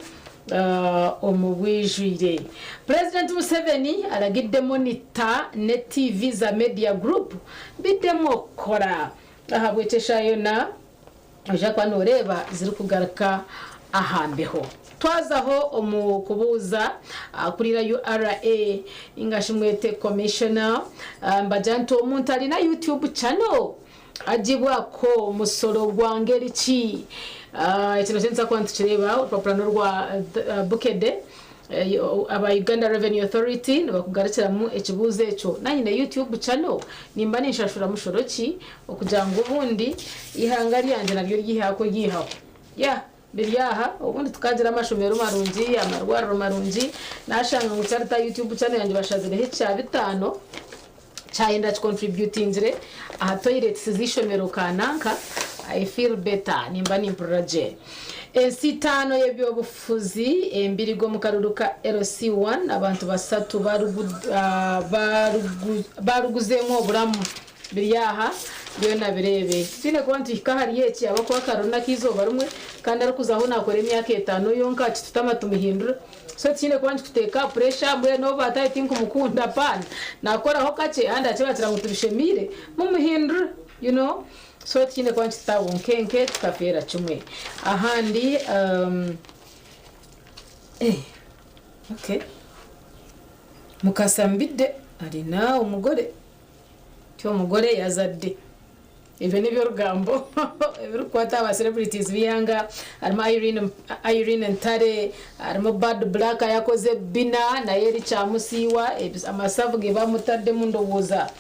omu bwijwire. Purezidenti Museveni aragidde Monitor ne TV za Media Group biddemu okukora. Ahabw'ekyo eshaaha yoona Noija kuba nooreeba zirikugaruka aha mbeho. Twazaho omu kubuuza akurira URA ninga shi mwete Commissioner, nibagira nti omuntu arina YouTube channel agibwako musoro gwa ngeri ki? Eki nakyo nituza kuba nitukireeba, orupapura n'orwa Bukedde. Aba Uganda Revenue Authority nibakugarukiramu ekibuuzo ekyo. Naanye nyine YouTube channel, nimba ninshashura mushoro ki okugira ngu obundi eihanga ryangye naryo ryihe aku ryihaho. Yeah, biri aha, obundi tukagira amashomero marungi, amarwariro marungi, nashanga ngu kyarita YouTube channel yangye bashazireho ekya bitaano, kyayenda kicontributingire aha toilets z'eishomero kananka, I feel better, nimba nimpurira gye. Ensi itaano y'ebyobufuzi embiriga omu karuru ka LC1, abantu basatu baruguzeemu oburamu. Biri aha byona bireebe. Titwine kuba nituhika ahari eki ahabw'okuba akaruru n'ak'eizooba rimwe kandi arikuzaho naakora emyaka etaano yonka kitutama tumuhindura. So tikiine kuba nikituteeka aha pressure mbwenu obu ataahi tinkumukunda apaana. Naakoraho kakye ahandi akibakira ngu tibishemeire mumuhindure you know. So tikiine kuba nikituta aha bunkenke tukafeera kimwe. Ahandi eh okay Mukasa Mbidde alina omugore. Ti omugore yazadde. Ebyo n'eby'orugambo ebirikukwata aha ba celebrities b'eihanga harimu Irene Irene Ntale, harimu Bad Black ayakoze ebibina naye eri kyamusiiwa amasavu ge bamutaddemu ndowooza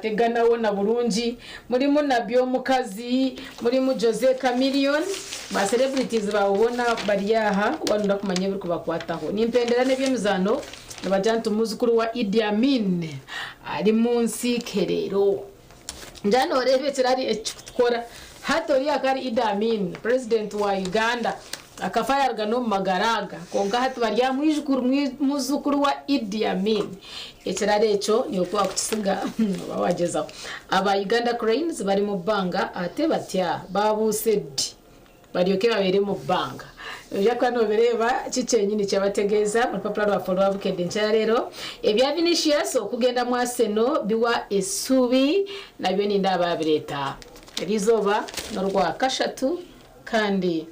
teganawona burungi, murimu Nabbi omukazi, murimu Jose Chameleone, ba celebrities baawe boona bari aha waaba nooyenda kumanya ebirikubakwataho. Nimpendera n'eby'emizaano nibagira nti muzukuru wa Idi Amin ari munsi kereero. Ngira nooreeba ekirari ekikutukora. Hati oriya akaba ari Idi Amin, president wa Uganda. Akafa yaruga n'omu magara aga. Kwonka hati bari aha mwijukuru muzukuru wa Idi Amin. Ekirari ekyo niiwe ku waakukisiga oba waagyezaho. Aba Uganda Cranes bari mu bbanga ate batya baabuuse di? Baryoke babeere omu bbanga. Noija kuba noobireeba ki kyenyini kyabategeeza mu rupapura rwaffe orwa Bukedde enkya ya leero. Ebya Vinicius okugenda mu Arsenal biwa essuubi nabyo nindeeba baabireeta. Eriizooba n'orwakashatu kandi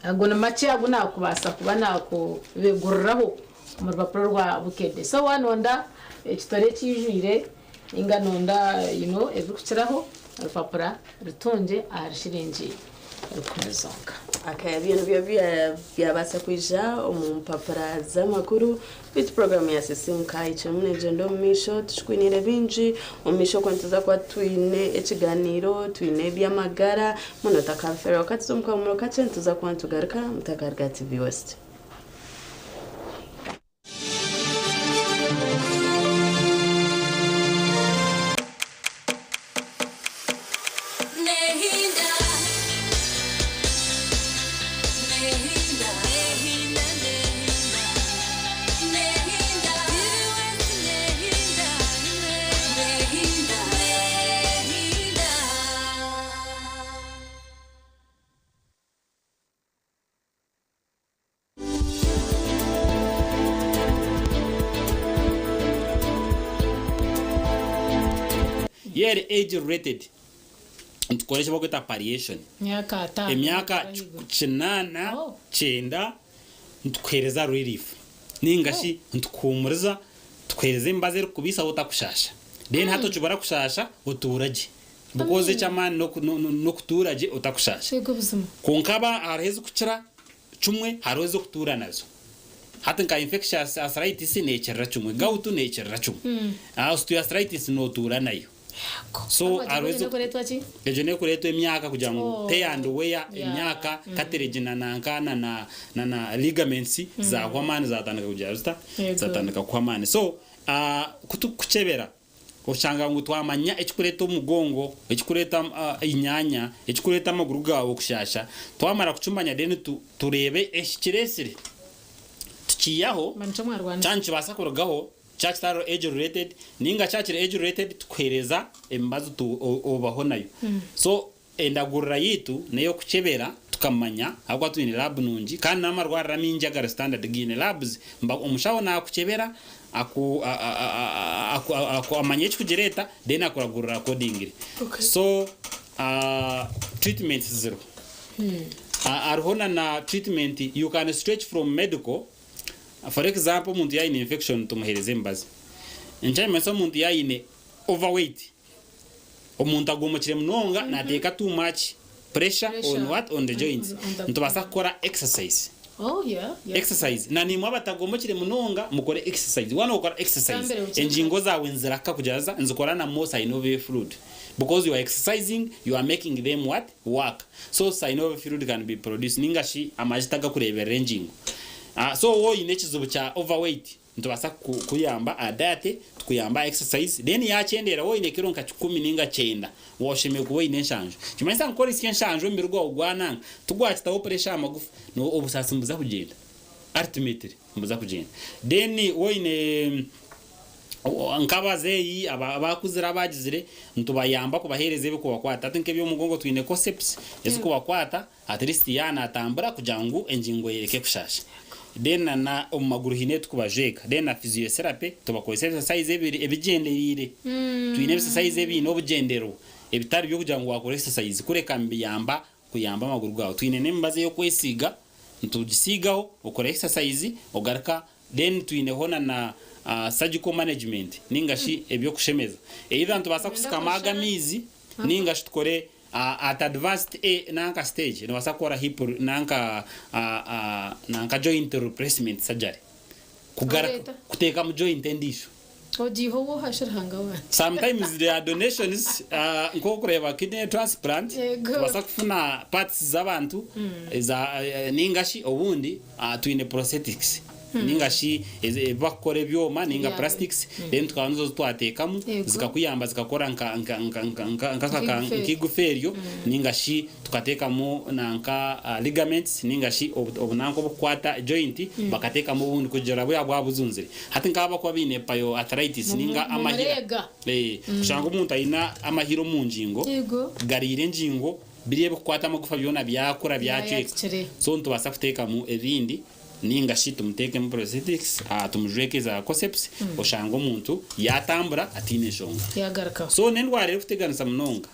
ago ni makye agu naakubaasa kuba naakubeguriraho omu rupapura rwa Bukedde. So waanonda ekitore ekiijwire Ninga nonda you know ebirikukiraho orupapura rutungye ahari shiringi rukumi zonka. Okay, ebyo nibyo byabaasa kwija omu mpapura z'amakuru. Beitu puroguraamu ya Sisiimuka ekirimu neegyenda omu maisho, tukikwiniire bingi. Omu maisho okwo nituza kuba twine ekigaaniiro, twine eby'amagara, mbwenu otakabifeerwa. Ka tuze omu kahumuro kakye, nituza kuba nitugaruka mutakaruga TV West. Yo eri age related nitukora eki barikweta palliation. Emyaka ataano Emyaka ahaiguru. kinaana, Oh. kyenda nitukuheereza relief ninga shi nitukuhuumuriza tukuheereza emibazi erikukubiisaho otakushaasha. Then hati okibura kushaasha otuura gye. Because eky'amaani n'oku- no- no- n'okutuura gye otakushaasha. Yego buzima. Kwonka aba hariho ezikukira kimwe hariho ez'okutuura nazo. Hati nka infectious arthritis neekirira kimwe, gout neekirira kimwe, osteoarthritis nootuura nayo. So hariho Egyo neekureetwa ki? Egyo neekureetwa emyaka kugira ngu Oh. tear and wear Yeah. emyaka cartilage na nanka na na na na ligaments zaahwa amaani zaatandika kugira zita? Yego. Zaatandika kuhwa amaani. So ku turikukukyebera Oshanga ngu twamanya ekirikureeta omugongo, ekirikureeta enyanya, ekirikureeta amaguru gaawe kushaasha, twamara kukimanya then tureebe ekikireetsire tukiihaho, kyaba nikibaasa kurugaho kyaba kitari age related nainga kyaba kiri age related tukuheereza emibazi obaho nayo. So Endagurira yaitu n'ey'okukyebera tukamanya ahabw'okuba twine lab nungi kandi n'amarwariro amaingi agari standard gaine labs. Omushaho naakukyebera aku aku aku amanya ekikugireeta then akuragurira accordingly. So treatments ziriho. Hariho na na treatment you can stretch from medical for example omuntu yaaba aine infection tumuheereza emibazi. Nikimanyisa omuntu yaaba aine overweight Omuntu agomokire munonga nateeka too much pressure on what? On the joints. Nitubaasa kukora exercise. Oh yeah, yeah. Exercise. Na naimwe abatagomokire munonga mukore exercise. Waaba nokora exercise, engingo zaawe niziraka kugira za nizikora na more synovial fluid. Because you are exercising, you are making them what? Work. So synovial fluid can be produced. Ninga shi amagita agakureeberera engingo. So waaba oine ekizibu kya overweight, Nitubaasa kukuyamba aha diet, tukuyambe aha exercise, then yakyendeera waaba oine kiro nka kikumi ninga kyenda, waaba oshemereire kuba oine enshanjo. Nikimanyisa ngu ku orihitsya enshanjo omubiri gwawe gwananga, tigwakitaho pressure aha magufa, obusaasi nibuza kugyenda, ultimately nibuza kugyenda. Then waaba oine nk'abazeeyi abakuzire abagizire, nitubayamba kubaheereza ebirikubakwata. Hati nk'eby'omugongo twine corseps ezirikubakwata, At least yaaba natambura kugira ngu engingo ye ereke kushaasha. Then na na omu maguru haine ebi turikubajweka. Then na physiotherapy tubakozesa ebisasaizi ebiri ebigyendereire. Twine ebisasaizi ebiine obugyendererwa ebitari by'okugira ngu waakora exercise kureka nibiyamba kuyamba amaguru gaawe. Twine n'emibazi ey'okwesiiga, nitugisiigaho okora exercise ogaruka then twineho na na surgical management ninga shi eby'okushemeza. Either nitubaasa kusikama aga amaizi. Ninga shi tukore at advanced a nanka stage nobasa kukora hip nanka nanka joint replacement surgery kugara Oreeta. kuteekamu joint endiijo. Ogiiha owoha shi Ruhanga wangye. Sometimes there are donations nk'okureeba kidney transplant Yego. tubasa kufuna parts z'abantu eza ninga shi obundi twine prosthetics ninga shi ebi bakukora ebyoma ninga Ebyawe. plastics then tukaba nizo zitwateekamu Yego. zikakuyamba zikakora nka nka nka nka nka nka Nk'igufa eryo. nk'igufa eryo ninga shi tukateekamu nanka ligaments ninga shi obunanka obukukwata joint bakateekamu obundi kugira buriya bwaba buzunzire. Hati nk'abakuba baine pyoarthritis ninga amahira Mumurega. Kushanga omuntu aine amahira omu ngingo Yego. gariire engingo biriya ebikukwata amagufa byona byakura byacweka. Byayatikire. So nitubaasa kuteekamu ebindi ninga shi tumuteekemu prosthetics tumujweke za corseps oshanga omuntu yatambura atiine nshonga. Yagarukaho. So n'endwara erikuteganisa munonga.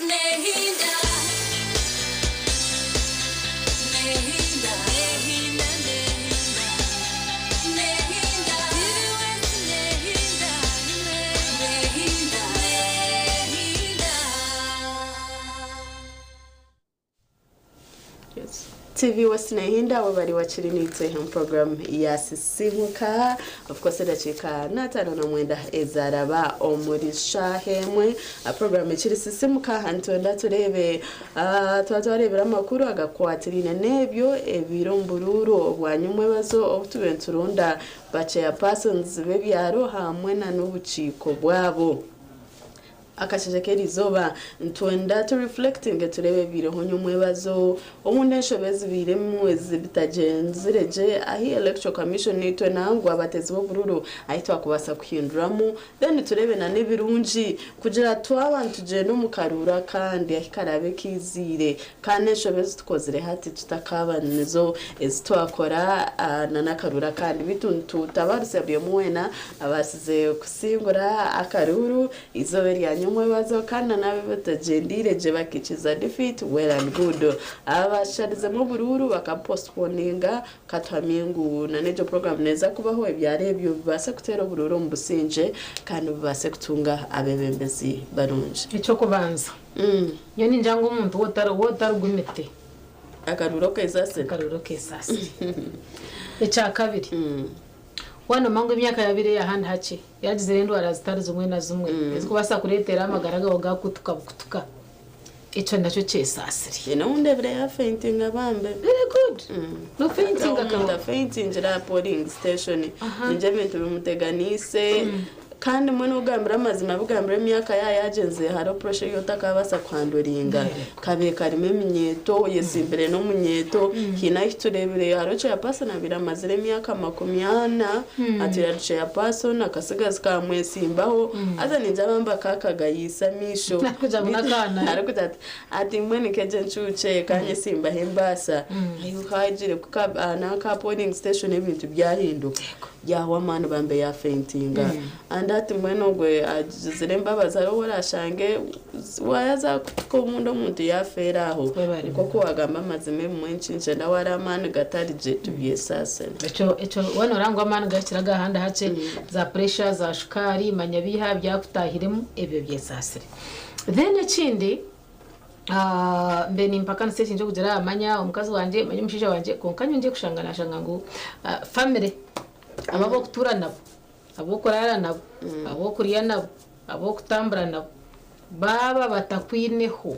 Nehinda, nehinda, nehinda, nehinda, nehinda, nehinda, nehinda. TV West Nehinda webali wakirinitse mu program ya Sisimuka. Of course edakika 59 ezaraba omuri shahemwe. A program ekiri Sisimuka ntwenda turebe, tuba twarebera amakuru agakwatirine n'ebyo ebiri omu buruuru obwanyuma ebazo obutube nturunda ba chairpersons b'ebyaro hamwe na n'obukiiko bwabo. Akasheshe k'erizooba ntwenda tu reflecting turebe ebiriho nyomwebazo obundi enshobe ezibiiremu ezitagyenzire gye ahi Electoral Commission itwe nangwa abatezi b'obururu ahi twakubaasa kuhinduramu, then turebe na n'ebirungi kugira twaba nitugyenda omu karuura kandi ahi karabe kiiziire kandi enshobe ezitukozire hati tutakaba nizo ezitwakora na n'akaruura kandi. Bitu nitutabarutsya buri omwe weena abaasize kusingura akaruuru izooba erya nyomwebazo, kandi nabo batagyendeire gye bakikiza defeat, well and good. Abasharizemu oburuuru bakapostponinga, katuhamye ngu na n'egyo program neeza kubaho, ebyaro ebyo bibaase kuteera oburuuru omu busingye kandi bibaase kutunga abeebembezi barungi. Ekyokubanza, nyowe ningira ngu omuntu wotarugumite akaruuru okesaasire. Akaruuru okesaasire. Ekyakabiri, wanomanya ngu emyaka yabire ey'ahandi hakye yagizire endwara zitari zimwe na zimwe ezikubaasa kureetera amagara gawe gakutuka bukutuka, ekyo nakyo kyesaasire. Nondebire yafeintinga bambe. Very good. No fainting. Omuntu afeintingira aha polling station, ningira ebintu bimuteganiise kandi mbwenu ogambire amazima bigambire emyaka ya yagyenzire, hariho pressure yotakabasa kuhanduringa, kabe karimu eminyeeto yesimbire n'omunyeeto. Hiine ahi turebire hariho chairperson abire amazire emyaka 40, atwire ari chairperson, akasigazi kamwesimbaho, haza ningira bamba kakagayiisa amaisho. Arikugira ngu n'akaana. Arikugira ati mbwenu nkegye encuukye kanyesimbaho embaasa hagire n'aka polling station ebintu byahinduka byahwa amaani, bambe yafeintinga. And ati mbwenu ogwe agizire embabazi, hariho orashange wayaza kutuka obundi omuntu yafeera aho. Nk'oku wagamba amazima, ebimwe nkinje nawe ari amaani gatari gye, tubyesaasire. Ekyo waana orangwa amaani gakiraga ahandi hakye, za pressure, za shukaari, manya biiha byakutahiremu, ebyo byesaasire. Then ekindi, mbe nimpakanisa ekintu ky'okugira manya omukazi wangye, manya omushaija wangye, konka nyowe ngiye kushanga nashanga ngu family, abo abokutuura nabo, abokuraara nabo, abokurya nabo, abokutambura nabo, baaba batakwineho,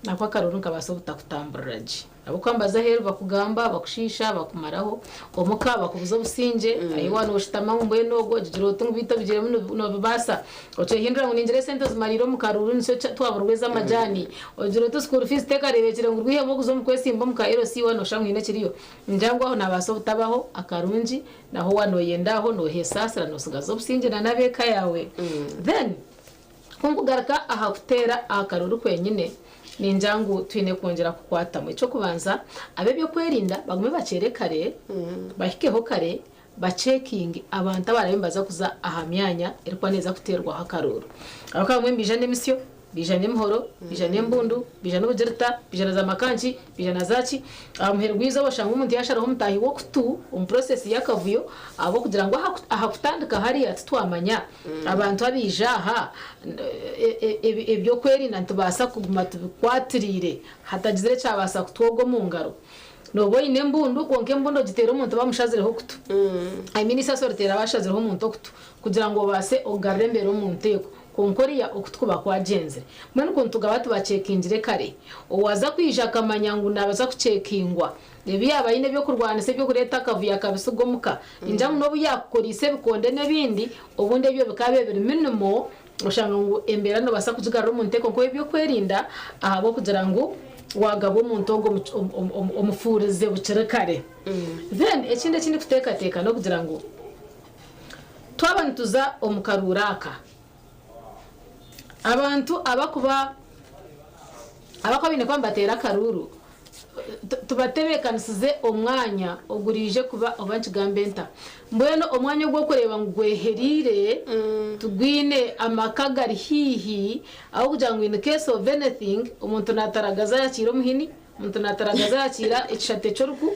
nako akaruru nikabaasa obutakutamburira gye. Abakwambaza aheeru bakugamba, bakushiisha, bakumaraho omuka, bakubuza obusingye. Ahi waaba noshutama ngu mbwenu ogwo ogigira oti ngu biitu obigiremu nobibaasa, okyehindura ngu ningira esente ozimariire omu karuuru nikyo twaburwa ez'amajaani, ogira oti school fees tekareebekire ngu rwihemu okuza omu kwesimba omu ka LC, waaba noshusha ngu haine ekiriyo. Ningira ngu aho nabaasa obutabaho akarungi, naho waaba noyenda aho nohesaasira nosigaza obusingye na n'ab'eka yaawe. Then kunkugaruka aha kuteera aha karuuru kwenyine, ningira ngu twine kwongyera kukwatamu. Ekyokubanza, ab'ebyokwerinda bagume bakyere kare, bahikeho kare, bacekinge abantu abarabe nibaza kuza aha myanya erikuba neeza kuteerwaho akaruuru. Ahabw'okuba abamwe nibaija n'emisyo. Baija n'emihoro, baija n'embundu, baija n'obugirita, baija na zamakanki, baija na zaaki. Aha muheru gw'eizooba oshanga omuntu yaasharaho omutaahi w'okutu omu process y'akavuyo ahabw'okugira ngu aha kutandika hariya titwamanya abantu abaija aha eby'okwerinda nitubaasa kuguma tubikwatiriire hatagizire ekyabaasa kutwoga omu ngaro. Nooba oine embundu kwonka embundu ogiteera omuntu bamushazireho okutu. I mean eisasi oriteera bashazireho omuntu okutu kugira ngu obaase ogarure embeera omu nteeko. Kwonka oriya okutu kuba kwagyenzire. Mbwenu ku nitugaba tubaceekingire kare, owaaza kwija akamanya ngu naabaasa kuceekingwa, ebi yaaba aine eby'okurwanisa eby'okureeta akavuyo akabisiga omuka, ningira ngu n'obu yaakukoreise ebikonde n'ebindi, obundi ebyo bikaabaire biri minimal, oshanga ngu embeera noobaasa kugigarura omu nteeko nk'ow'eby'okwerinda ahabw'okugira ngu waagaba omuntu ogwo omufuurize bukiri kare. Then ekindi eki ndikuteekateeka n'okugira ngu twaba nituza omu karuuru aka, Abantu abakuba abakuba baine kuba nibateera akaruuru tubatebeekanisize omwanya oguraije kuba oba nkigambe nta mbwenu omwanya ogu orikureeba ngu gwehereire tigwine amaka gari haihi ahabw'okugira ngu in case of anything omuntu naataragaza yakiira omuhini omuntu naataragaza yakiira ekishate ky'oruku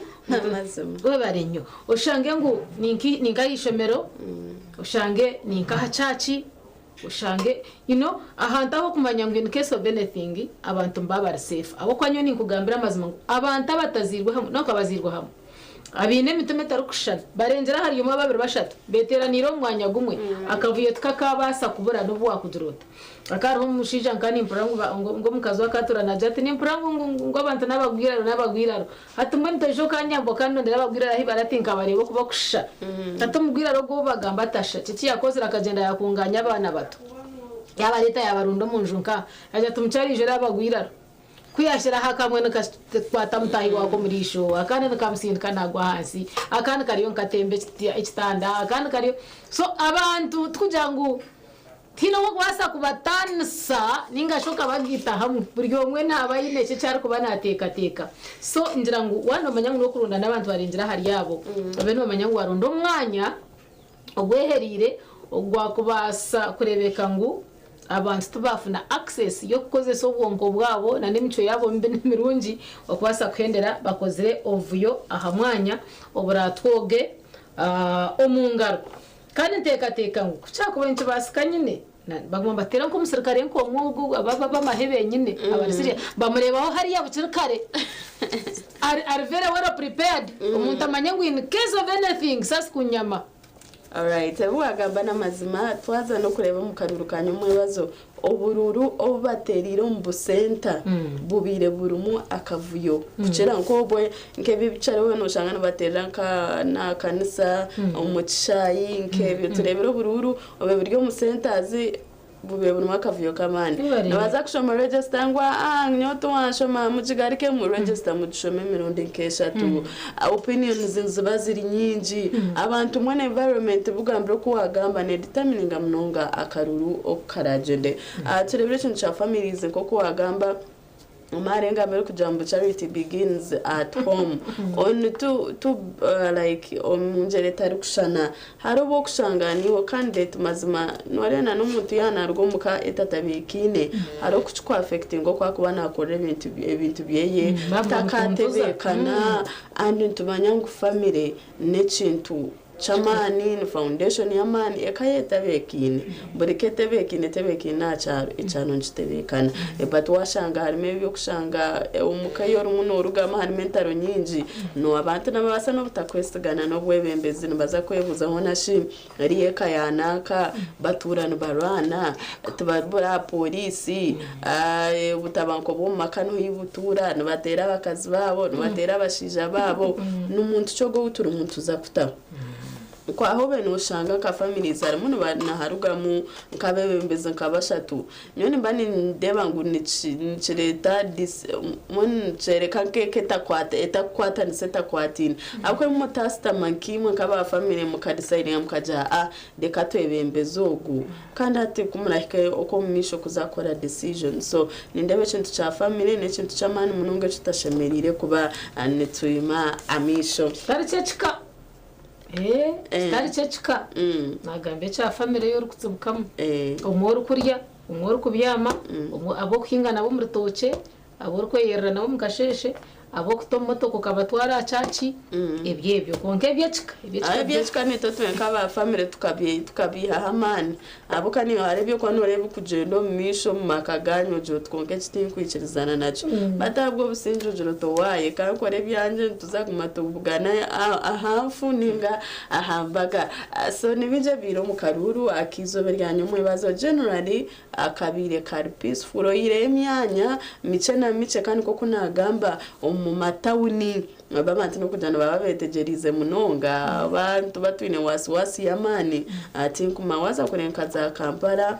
webare nnyo oshange ngu ni nk'aha ishomero oshange ni nk'aha church Oshange you know ahantu ahokumanya ngu in case of anything abantu nibaba bari safe ahabwokuba nyowe ninkugambira amazima ngu abantu abatazairwe hamwe nanka abazairwe hamwe abaine emitima etarikushushana barengire ahari omwe babiri bashatu beteraniire omu mwanya gumwe akavuyo tikakabaasa kubura nobu wakugira ota. Hakaba hariho omushaija nkaba nimpurira ngu ngu omukazi we akatura nagira ati nimpurira ngu ngu abantu nabagwiraro nabagwiraro Hati mbwenu toija okanyamba okandondera abagwiraro ahi bari ati nkabareeba oku bakushusha. Hati omugwiraro ogwo ou bagamba atasha, kiki yakozire akagyenda yakunganya abaana bato yabareeta yabarunda omu nju nkaha. Yagira ati mukyara ija oreebe abagwiraro. Ku yashyiraho akamwe nikakwata mutaahi waako omu riisho, akandi nikamusindika naagwa ahansi, akandi kariyo nikatemba ekitanda, akandi kariyo. So abantu tikugira ngu. Tihaine ow'okubaasa kubataanisa nainga shi okabagaita hamwe. Buri omwe naaba aine eki eki arikuba naateekateeka. So ngira ngu waaba noomanya ngu n'okurunda n'abantu barengire ahari abo, obe noomanya ngu waaronda omwanya ogwehereire ogwakubaasa kureebeka ngu abantu tibaafuna access y'okukozesa obwonko bwabo n'emicwe yaabo mibi n'emirungi okubaasa kuhendera bakozire obuvuyo aha mwanya oburaatwoge omu ngaro. Kandi nteekateeka ngu ku kyakubaire nikibaasika nyine, baguma nibateera nk'omusirikare nk'omwe ogu ab'amahe benyine abari serious, bamureebaho hariya bukiri kare ari ari very well prepared, omuntu amanye ngu in case of anything sasi kunyama. Alright, ebi wagamba n'amazima, twaza n'okureeba omu karuru ka nyomwebazo, Oburuuru obu bateereire omu busenta bubaire burimu akavuyo kukira nk'obwe nk'ebi ebikyariho noshanga nibateerera nka n'aha kanisa, omu kishaayi nk'ebyo. Tureebire oburuuru obwe buri omu sentazi bubaire burimu akavuyo k'amaani. Nibaza kushoma register ngu aa nyowe tiwanshoma mugigarukemu, register mugishome emirundi nk'eshatu. Opinions niziba ziri nyingi, abantu mbwenu environment bugambire oku wagamba ne determininga munonga akaruru oku karagyende. Turebire ekintu kya families nkoku wagamba omara engamba erikugira ngu charity begins at home on tu tu like omungyera etarikushushana Hariho obu orikushanga naiwe candidate mazima noreeba na n'omuntu yaaba naruga omuka etatabeekaine hariho oku kikuaffectinga oku arikuba nakorera ebintu ebintu byeye takatebeekana and nitumanya ngu family n'ekintu ky'amaani ni foundation y'amaani eka yaaba etabeekaine buri ka etebeekaine etebeekaine aha kyaro ekyaro nikitebeekana but washanga harimu eby'okushanga omuka ei orimu norugamu harimu entaro nyingi No abantu nibabaasa n'obutakwesigana n'obwebembezi nibaza kwebuuza hoona shi eriyo eka ya nanka batuura nibarwana tibabura aha pooriisi obutabanguko bw'omu maka niho ei butuura nibateera abakazi baabo nibateera abashaija baabo ni muntu ki ogwo ou turimu nituza kutaho? Kwaho obe noshanga nka families harimu niharugamu nk'abebembezi nka bashatu Nyowe nimba nindeeba ngu nikireeta mbwenu nikyoreka nk'eka etakukwatanisa etakwataine. Ahabw'okuba imwe mutaashutama nkaimwe nk'aba famire mukadisayidinga mukagira a reka twebembeze ogu kandi hati ku murahika okw'omu maisho kuza kukora decision. So nindeeba ekintu kya famire n'ekintu ky'amaani munonga eki tutashemereire kuba nitwima amaisho. Kitari ky'ekika. Kitari ky'ekika. Naagamba ekya famire ei orikutsibukamu. Omwe orikurya. Omwe orikubyama, omwe ab'okuhinga nabo omu rutookye, ab'orikweyerera nabo omu kasheeshe, ab'okuta omu motoka okabatwara aha kyaki, ebyo ebyo. Kwonka eby'ekika, eby'ekika Aho byo. eby'ekika naitwe twe nk'aba famire tukabiihaho amaani ahabw'okuba naiwe hariho eby'okuba nooreeba bikugyenda omu maisho omu maka gaanyu ogira oti kwonka eki tinkwikirizana nakyo. But ahabw'obusingye ogira oti owaaye ka nkore ebyangye nituza kuguma tubugane aha nfu nainga aha mbaga. So ni bingi ebibaire omu karuuru ak'eizooba erya nyomwebazo. Generally akabaire kari peaceful oihireho emyanya mikye na mikye kandi nk'oku naagamba omu matawuni abantu n'okugira nibaba beetegyereize munonga abantu batwine wasiwasi y'amaani tinkumanya waaza kureeba nka za Kampala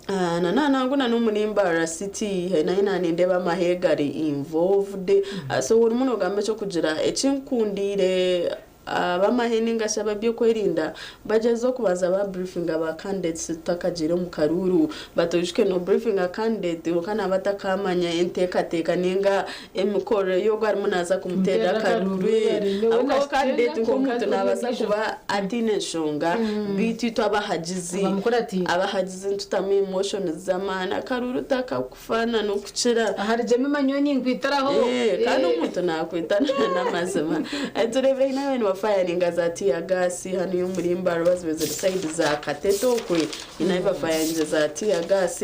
na nangwa na n'omuri Mbarara city nayo naaba nindeeba amahe gari involved so orimu noogamba eky'okugira ekinkundiire Ab'amahe ninga shi ab'eby'okwerinda bagyezeho kubanza ba briefinga ba candidates tutakagiire omu karuuru. But oijuke no briefinga candidate kwonka naaba atakamanya enteekateeka ninga emikorere y'ogu arimu naaza kumuteerera akaruuru. Ahabw'okuba candidate nk'omuntu naabaasa kuba ataine nshonga beitu itwe abahagizi abahagizi nitutamu emotions z'amaani akaruuru takaku Kufaanana okukira. Ahari Jemima nyowe ninkwitiraho. Eh, kandi omuntu nakwita n'amazima. Tureebire haine ababaire nibafayaringa za tear gas hanu omuri Mbarara zibaire ziri side za Katete okwe, haine ahu bafayaringize za tear gas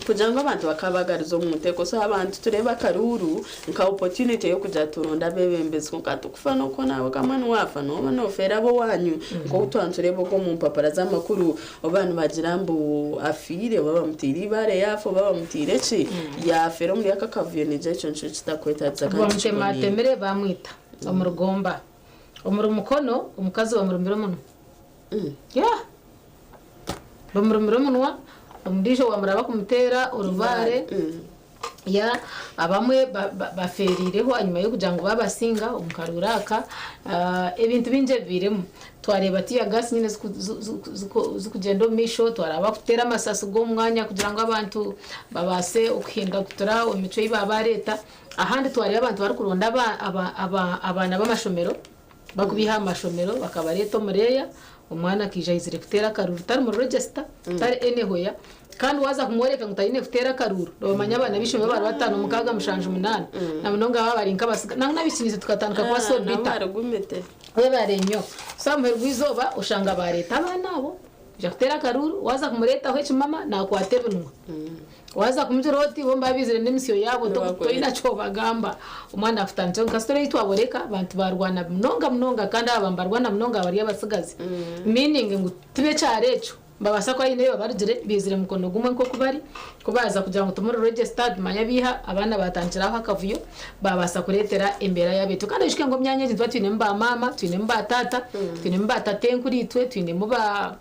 kugira ngu abantu bakabagariza omu nteeko. So abantu tureebe akaruuru nka opportunity y'okugira turonde abeebembezi kwonka tikufa n'oku naawe kamwe niwaafa nooba noofeera ab'owaanyu nk'oku twaba nitureeba okwo omu mpapura z'amakuru. Oba nibagira mbu afiire, oba bamutiire eibaare yaafa, oba bamutiire ki, yaafeera omuri aka akavuyo, niigira ekyo nikyo kitakwetaagisa kandi tikiboniire. Bamutematemire bamwita omu rugomba. Omuri Mukono omukazi bamurumire omunwa. Yeah! Bamurumire omunwa, ondiijo bamuraba kumuteera orubaare. Ya abamwe bafeereireho ahanyima y'okugira ngu baabasinga omu karuuru aka. Ebintu bingi ebibairemu. Twareeba tear gas nyine zirikugyenda omu maisho, twareeba barikuteera amasasi g'omu mwanya kugira ngu abantu babaase okuhindagutura omu micwe ei baaba baareeta. Ahandi twareeba abantu barikuronda abaana b'amashomero Bakubaiha aha mashomero bakabareeta omu reeya, omwana akaija aizire kuteera akaruuru tari mu register, tari anywhere, kandi waaza kumworeka ngu taine kuteera akaruuru, noomanya abaana b'eishomero bari bataano, mukaaga, mushanju, munaana, na munonga baaba bari nk'abasiga, nangwa n'abaishiki naitwe tukatandika kuba so bitter. Webare nnyo. So aha muheru gw'eizooba oshanga baareeta abaana abo kwija kuteera akaruuru, waaza kumureetaho ekimama naakwata ebinwa. Waaza kumugira oti bo nibaba baizire n'emisyo yaabo toine ki obagamba. Omwana akutandikire nka story ei twaboreka abantu barwana munonga munonga kandi aba nibarwana munonga bari abatsigazi. Meaning ngu tibekyaro ekyo nibabaasa kuba haine ei babarugire baizire mukono gumwe nk'oku bari ku baaza kugira ngu timuri registered manya biiha abaana baatandikira aho akavuyo baabaasa kureetera embeera yaaba etyo. Kandi oijuke ngu omu myanya egi nituba twinemu ba maama, twinemu ba taata, twinemu ba tatenkuriitwe, twinemu ba.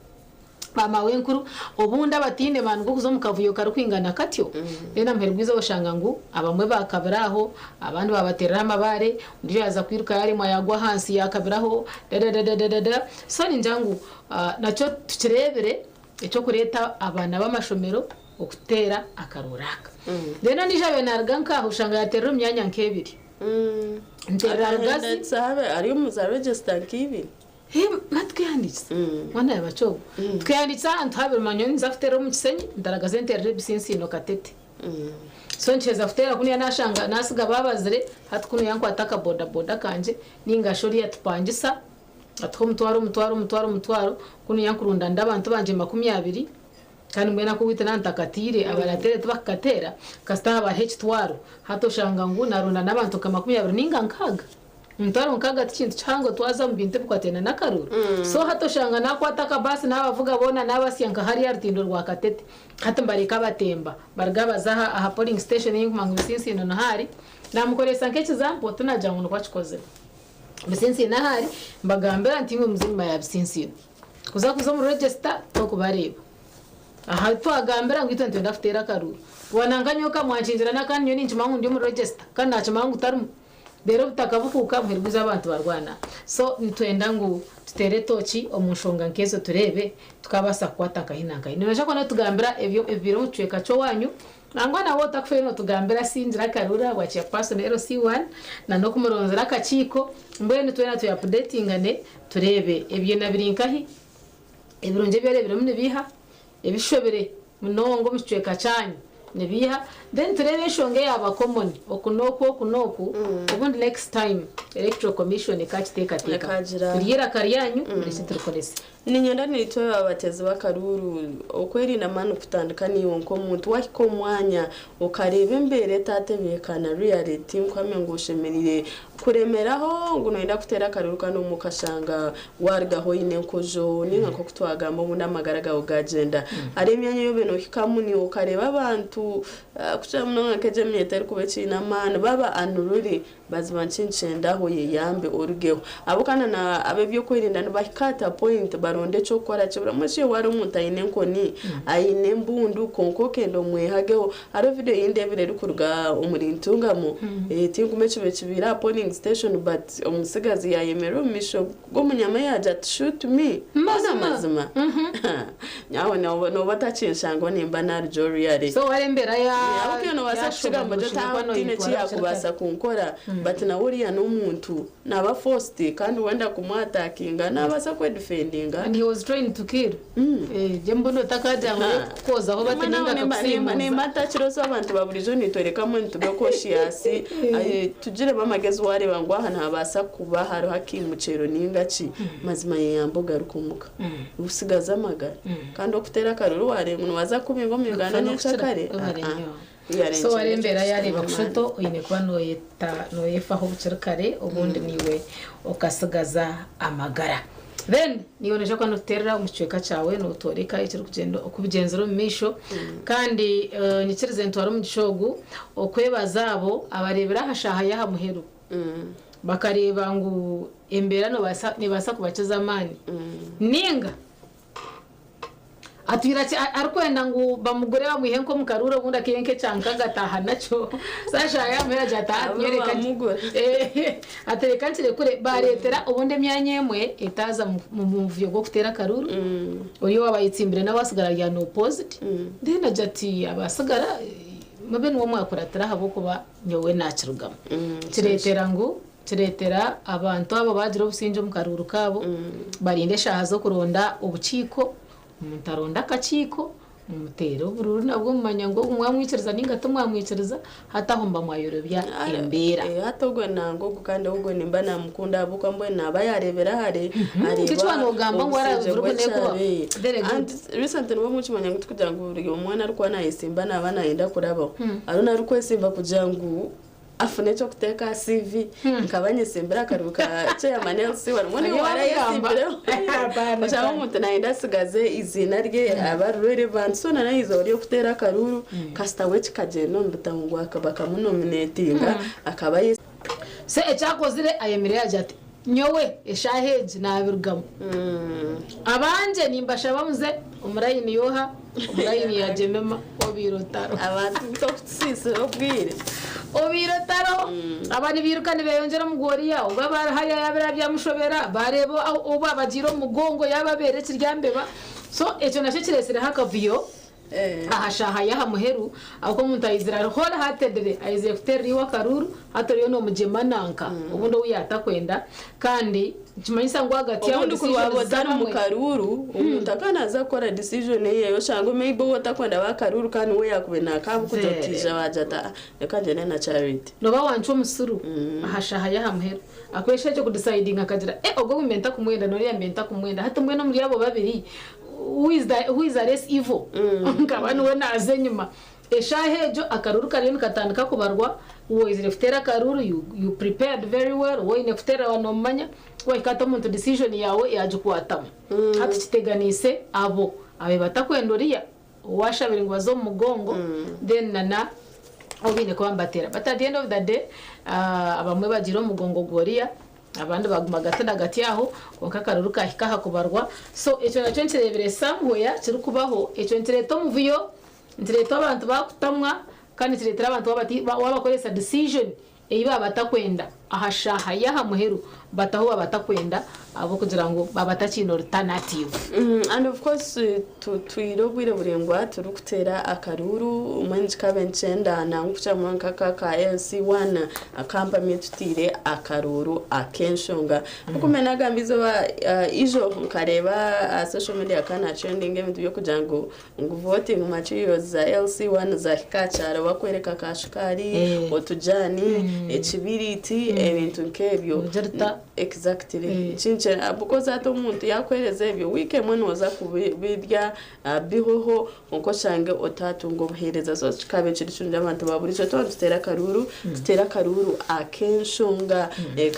Ba maawenkuru obundi abataine maani g'okuza omu kavuyo karikwingana katyo, reero aha muheru gw'eizooba oshanga ngu abamwe baakabira aho, abandi baabateerera amabaare, ondiijo yaaza kwiruka yaaremwa yaagwa ahansi yaakabiraho, dadadadadada. So ningira ngu nakyo tukireebire eky'okureeta abaana b'amashomero okuteera akarooro aka. Reero ondiijo abaire naaruga nk'aho oshanga yaateerera omu myanya nk'ebiri. Nteerera Rugazi. Ari omu za register nk'ibiri. Hee hati twehandiikise mwana yaba ki ogwo twehandiikise ahantu habiri manya nyowe ninza kuteera omu Kisenyi ndaragaze nteerere Ebisinsiino Katete so nikiheza kuteera kunuya nashanga nasiga babazire hati kunuya nkwata aka boda boda kangye ningashi oriya tupangisa atuhe omutwaro omutwaro omutwaro omutwaro kunuya nkurunda ndi abantu bangye 20 kandi mbwenu aku oweitu nantakatiire abarateere tibakukatera kasita haba hariho ekitwaro hati oshanga ngu narunda n'abantu nka 20 ninga 60. Omutwaro nkaaga ti kintu kihango twaza omu bintu ebikwatiraine n'akaruuru. So hati oshanga naakwata akabaasi naabavuga boona naabasya nka hariya aha rutindo rwa Katete. Hati mbareka abatemba baruga baza aha aha polling station ei nkumanya ngu Bisinsiino niho ari. Naamukoresa nk'ekizampo tinagira ngu nikwo akikozire. Bisinsiino ahu ari mbagambira nti imwe muze enyima ya Bisinsiino. Kuza kuza omu register tokubareeba. Aha twagambira ngu itwe nitwenda kuteera akaruuru. Boona nka nyowe kamwankingira n'akandi nyowe ninkimanya ngu ndi omu register kandi naakimanya ngu tarimu. Reero obutaka buhuuka buheerwa eizi abantu barwana. So nitwenda ngu tuteere etooki omu nshonga nk'ezo tureebe tukaabaasa kukwata nkahi na nkahi. Noija kuba nootugambira ebyo ebibaire omu kicweka ky'owaanyu. Nangwa nawe otakufeyo nootugambira Singira Akaruuru ahabwa Chairperson LC1 na n'okumuronzera akakiiko. Mbwenu twena twe apudeetingane tureebe ebyena biri nkahi, ebirungi ebi oreebiremu nibiiha, ebishobire. munonga omu kicweka kyanyu nibiiha then tureebe enshonga eyaaba common oku n'oku oku n'oku obundi next time electoral commission ekakiteekateeka Ekagira- turi eiraka ryanyu murekye turikorese. Niinyenda naitwe abateezi b'akaruuru okwerinda mani kutandika naiwe nk'omuntu wahika omu mwanya okareeba embeera etatebeekana really tinkuhamya ngu oshemereire kuremeraho ngu noyenda kuteera akaruuru kandi obumwe okashanga warugaho oine enkojo ninga nk'oku twagamba obundi amagara gaawe gagyenda. Hariho emyanya ei obaire nohikamu naiwe okareeba abantu kukira munonga nk'egyo emyeto erikuba ekiine amaani baaba unruly Baziba nkinkyenda aho oyeyambe orugeho. Abo kandi na ab'ebyokwerinda nibahika at a point baronda ekyokukora kibura. Mbwenu shi wareeba omuntu aine enkoni, aine embundu kwonka okenda omwehageho. Hariho video ei ndeebire erikuruga omuri Ntungamo, tinkumanya ekibaire kibaire aha polling station but omutsigazi yayemerera omu maisho g'omunyamwe yaagira ati shoot me. Hoona amazima? Aho nooba otakinshangaho nimba naruga oruyare. So wari embeera ya Ahabw'okuba nobaasa kukigamba oti otaine eki yakubaasa kunkora but nawe oriya n'omuntu naba forced kandi wenda kumwatakinga nabaasa kwedifendinga. And he was trained to kill. Gye mbunu otakagira ngu arikukukoozaho bati ninga akakusiimuuza. Nimba ntakirotsire abantu ba buriijo nitworeka mbwenu tube cautious tugiremu amagezi wareeba ngu aha nihabaasa kuba hariho akaimukyero ninga ki mazima yeyambe ogaruke omuka. Otsigaze amagara kandi okuteera akaruru wareeba ngu nibaza kukubinga omu Uganda nyenkyakare So wari embeera yareeba kushoto oine kuba noyeta noyefaho bukiri kare obundi niiwe okasigaza amagara. Then niiwe noija kuba notuteerera omu kicweka kyawe notworeka ekirikugyenda oku bigyenzire omu maisho kandi nyikirize ntware omugisha ogu okwebaza abo abareebire aha shaaha y'aha muheru bakareeba ngu embeera nebaasa kubakiza amaani ninga atwire arikwenda ngu bamugure bamwihe nk'omu karuuru obundi akaihe nk'ekyanka agataaha nakyo shaaha yamuhera agira ati ati reka nkirekure bareetera obundi emyanya emwe etaaza mu muvuyo gw'okuteera akaruuru ori owaaba ayetsimbire nawe asigara ari unopposed then agira ati abasigara mube niwe mwakuratira ahabw'okuba Nyowe naakirugamu. Kireetera ngu kireetera abantu abo baagira obusingye omu karuuru kaabo, barinda eshaaha z'okuronda obukiiko, omuntu aronda akakiiko, mumuteere oburuuru nabwo mumanya ngu ogu mwamwikiriza nainga timwamwikiriza, hati aho muba mwayorobya embeera. Hati ogwo nanga ogu kandi ogwo nimba namukunda ahabw'okuba mbwenu naaba yaareebera hare, Nk'eki waaba noogamba ngu areeba arabura obusingye obu neekubaho. bw'ekyaro. Very good. And recently nibwo mukimanya ngu tikugira ngu buri omwe arikuba naayesimba naaba naayenda kurabaho. Hariho n'arikwesimba kugira ngu afune eky'okuteeka aha CV nkaba nyesimbire akaruru ka chairman LC one mbwenu iwe warayesimbireho oshanga omuntu nayenda asigaze eiziina rye abe ari relevant so na n'ahaizooba ry'okuteera akaruru kasita we kikagyenda omu bitabo ngu bakamunominatinga akaba So eki akozire ayemerire yaagira ati, Nyowe eshaaha egi naabirugamu. Abangye nimbashaba muze omu layini y'oha? Omu layini ya Jemima obaire otariho. Abantu tokutusiisira obwire. Obaire otariho. Aba nibairuka nibeyongyera omu gworiya, ogu aba ari hariya yaaba biriya byamushobera, baareeba obu abagiire omu mugongo yaaba abeera ekiryambeba. So ekyo nakyo kireetsireho akavuyo. Aha shaaha y'aha muheru, ahabw'okuba omuntu aizire ari wholeheartedly, aizire kuteerera iwe akaruuru, hati oriyo noomugyema nanka obundi ou yaatakwenda, kandi nikimanyisa ngu ahagati yaabo Obundi kuri waaba decisions otari mu z'abamwe. karuuru, omuntu akaba naaza kukora decision eye oshange maybe ou otakwenda aba akaruuru kandi we yaakubaire naakaaba kugira oti ija waagira ati ah reka ngyende na Charity. Nooba wancwa omusiru aha shaaha y'aha muheru. Akwesha ekyo kudecidinga akagira eh ogwo ou mbe ntakumwenda n'oriya mbe ntakumwenda, hati mbwenu omuri abo babiri Who is the who is the less evil? Nkaba niwe naaza enyima. Eshaaha egyo akaruuru kariyo nikatandika kubarwa, waizire kuteera akaruuru you, you prepared very well, ou oine kuteera waaba noomumanya, wahika hati omuntu decision yaawe yaagikwatamu. Hati kiteganiise abo ababaire batakwenda oriya owaashabire ngu baze omu mugongo then na na ou baine kuba nibateera. But at the end of the day, abamwe bagiire omu mugongo gw'oriya, Abandi baguma gati na gati aho, kwonka akaruru kahika aha kubarwa. So ekyo nakyo nkireebire somewhere kirikubaho. Ekyo nikireeta omuvuyo, nikireeta abantu baakutamwa, kandi nikireetera abantu waaba wabakoresa decision ei baaba batakwenda. Aha shaaha y'aha muheru bataho waaba atakwenda ahabw'okugira ngu baaba batakiine alternative. And of course tutwire obwire buraingwa turikuteera akaruuru mbwenu kikaaba nikyenda nangwa kukira munonga nk'aka aka LC one akampamye tutaire akaruuru ak'enshonga. Nk'oku mbaire nagamba eizooba ijo nkareeba aha social media hakaba nihatrendinga ebintu by'okugira ngu Ngu voting materials za LC1 zahika aha kyaro bakwereka ka shukaari, Eh. otujaani, ekibiriiti, ebintu nk'ebyo. Exactly. Kinkye because hati omuntu yakuheereza ebyo, wiiki emwe nooza kubirya bihweho kwonka oshange otaatunga obuheereza. So kikaba kiri kirungi abantu ba buriijo twaba nituteera akaruuru, tuteere akaruuru ak'enshonga.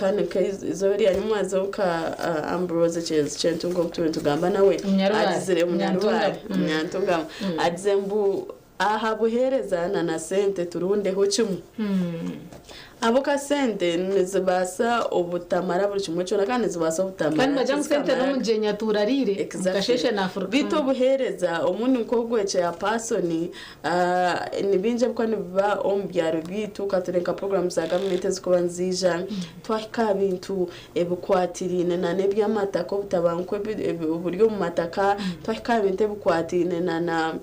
Kandi nk'eizooba erya nyimwazo nka Ambrose Kyentunga ou turiyo nitugamba nawe, Munyarubaare. agizire Munyarubaare, Munyantungamo. Munyantungamo, agize mbu aha buheereza na na sente turundeho kimwe. Ahabw'okuba sente nizibaasa obutamara buri kimwe kyona kandi nizibaasa obutamara Kandi nibagira ngu sente tizikamara. n'omugyenyi atuura ariire, Exactly. mukasheeshe naafuruka. Beitu obuheereza obundi nk'ogwo chairperson Ni bingi ebirikuba nibiba omu byaro byaitu ka turebe nka puroguraamu za gavumenti ezirikuba niziija twahika aha bintu ebikwatiraine n'ebyamataka obutabanguko oburi omu mataka twahika aha bintu ebikwatiraine na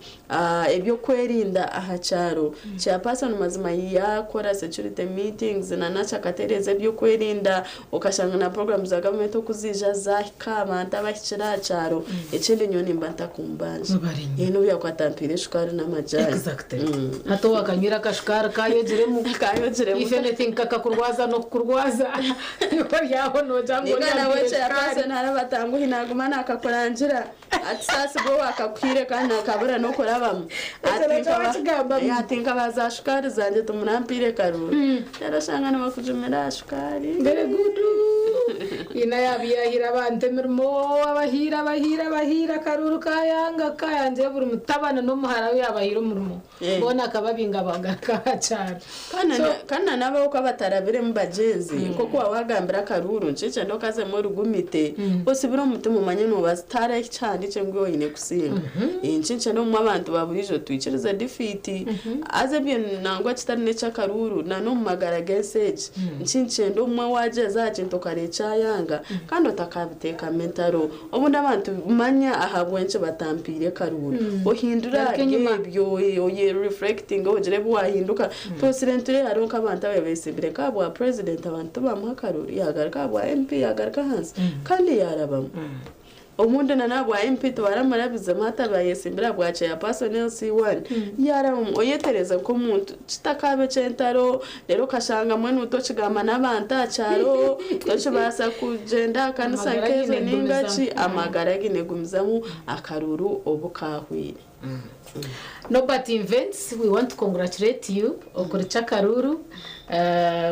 ebyokwerinda aha kyaro. Chairperson mazima yaakora security meetings na ki akatereeza ebyokwerinda okashanga na puroguraamu za gavumenti oku ziija zaahika aha bantu abahikire aha kyaro. Ekindi nyowe nimba ntakumubanja. Mwebare N'obu yaakuba atampiire shukaari n'amajaani. Exactly. Hati owakanywire akashukaari kayogiremu. Kayogiremu. If anything kakakurwaza n'okukurwaza. Ori aho noogira ngu Ninga ori nawe ampiire chairperson shukaari. araba atanguhi naguma nakakurangira ati saasibwa owakakuhaire kandi nakabura n'okurabamu. Ekyo Ati nakyo nkaba wakigambamu. Eh, ati nkaba za shukaari zangye timurampiire karuru. Reero oshanga nibakujumira aha shukaari. Very good. Ina yaaba yahaire abantu emirimo, abahaire, abahaire, abahaire, akaruuru kaayanga, kaayangire buri mutabani n'omuhara we yaabahaire omurimo. Boona akababinga baagaruka aha kyaro. Kandi So, kandi na n'abaho ku abatarabiremu bagyenzi, nk'oku waaba waagambire akaruuru, nikyo kyenda okazemu orugumite, osibire omutima omanye noobaasa tihariho ekihandiikire ngu iwe oine kusinga. Nikyo nikyenda obumwe abantu ba buriijo twikirize difiiti. Haza ebyo nangwa kitari n'eky'akaruuru, na n'omu magara g'ensi egi. Nikyo nikyenda obumwe waagyeza aha kintu okareeba kyayanga, kandi otakabiteekamu entaro. Obundi abantu manya ahabw'enki batampiire karuuru. Ohindure Garuka ahari enyima. ebyo, oye reflectinge ogire ebi waahinduka. Twosire nitureeba hariho nk'abantu ababaire beesimbire nk'aha bwa president abantu tibamuha akaruuru, yaagaruka aha bwa MP yaagaruka ahansi kandi yaarabamu. Obundi na n'aha bwa MP tibaramurabizemu hati abaayesimbire aha bwa chairperson LC1 yaarabamu. Oyetereeze nk'omuntu kitakaaba eky'entaro reero okashanga mbwenu tokigamba n'abantu aha kyaro, tokibaasa kugyenda aha kanisa Amagara nk'ezo gaine nainga ki, kugumizamu. amagara gaine kugumizamu akaruuru obu kaahweire. Nobert Invents, we want to congratulate you okurikya akaruuru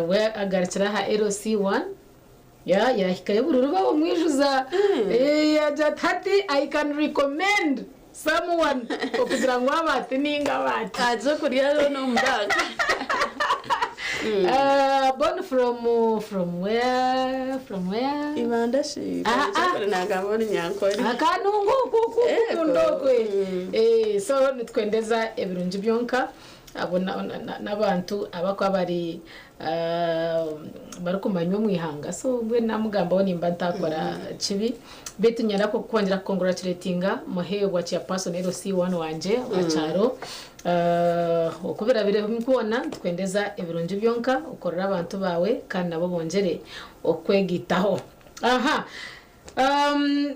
we agarukire aha LC1. Ya yahikayo buri rubaho omwijuza. Eh, yagira ati hati I can recommend someone okugira ngu aba ati ninga aba ati. Aje kurya yoona omu banka. Born from from where from where? Ibanda shi Ah, ah. Ibanda nagamba orunyankore. Akanungu oku oku okukunda okwe. Eh, so nitwendeza ebirungi byonka abo n'abantu abakuba bari barikumanywa omu ihanga so mbwenu namugambaho nimba ntakora kibi beitu niinyenda kwongyera kukonguracuratinga muheebwa chairperson LC1 wangye wa kyaro oku birabire kwona nitukwendeza ebirungi byonka okorere abantu baawe kandi nabo bongyere okwegaitaho aha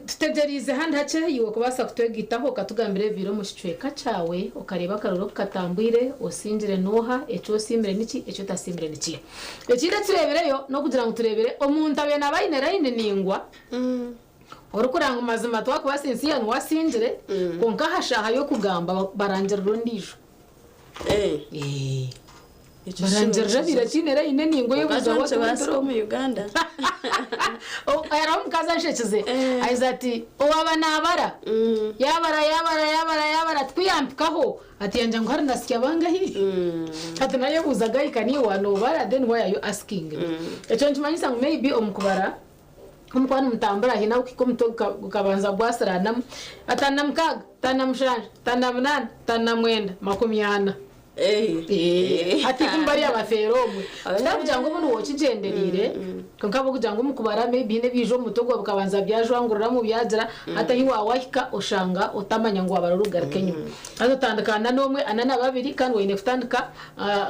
Tutegyereize handi hakye iwe kubaasa kutwegaitaho okatugambira ebibaire omu kicweka kyawe, okareeba akaruru oku katambwire, osingire n'oha, eki osiimire niki, eki otasiimire niki. Ekindi eki tureebireyo n'okugira ngu tureebire omuntu abaire naaba aine layini naingwa orikuranga ngu mazima twakuba sincere niwe asingire kwonka aha shaaha y'okugamba barangirira ondiijo. Barangirira abaire akiine layini enaingwa oyebuuza Kwonka what kyo went nikibaasika wrong. omu Uganda. Hariho omukazi anshekize agize ati owaaba naabara yaabara yaabara yaabara yaabara ati ku yampikaho ati yangira ngu hari ndasya bangahi ati nayebuuza gahika niiwe noobara then why are you asking me ekyo nikimanyisa ngu maybe omu kubara omu kuba nimutambura haine ahu kuhika omutwe gukabanza gwasiraanamu ataano na mukaaga ataano na mushanju ataano na munaana ataano na mwenda 40. Hati bari abafeera omwe kitari kugira ngu obu niwe okigyendereire, kwonka ahabw'okugira ngu omu kubara maybe haine ebiija omu mutwe gwawe bikabanza byajwanguriramu byagira hati ahi waawahika oshanga otamanya ngu waabara orikugaruka enyima. Haza otandika ana n'omwe, ana na babiri kandi oine kutandika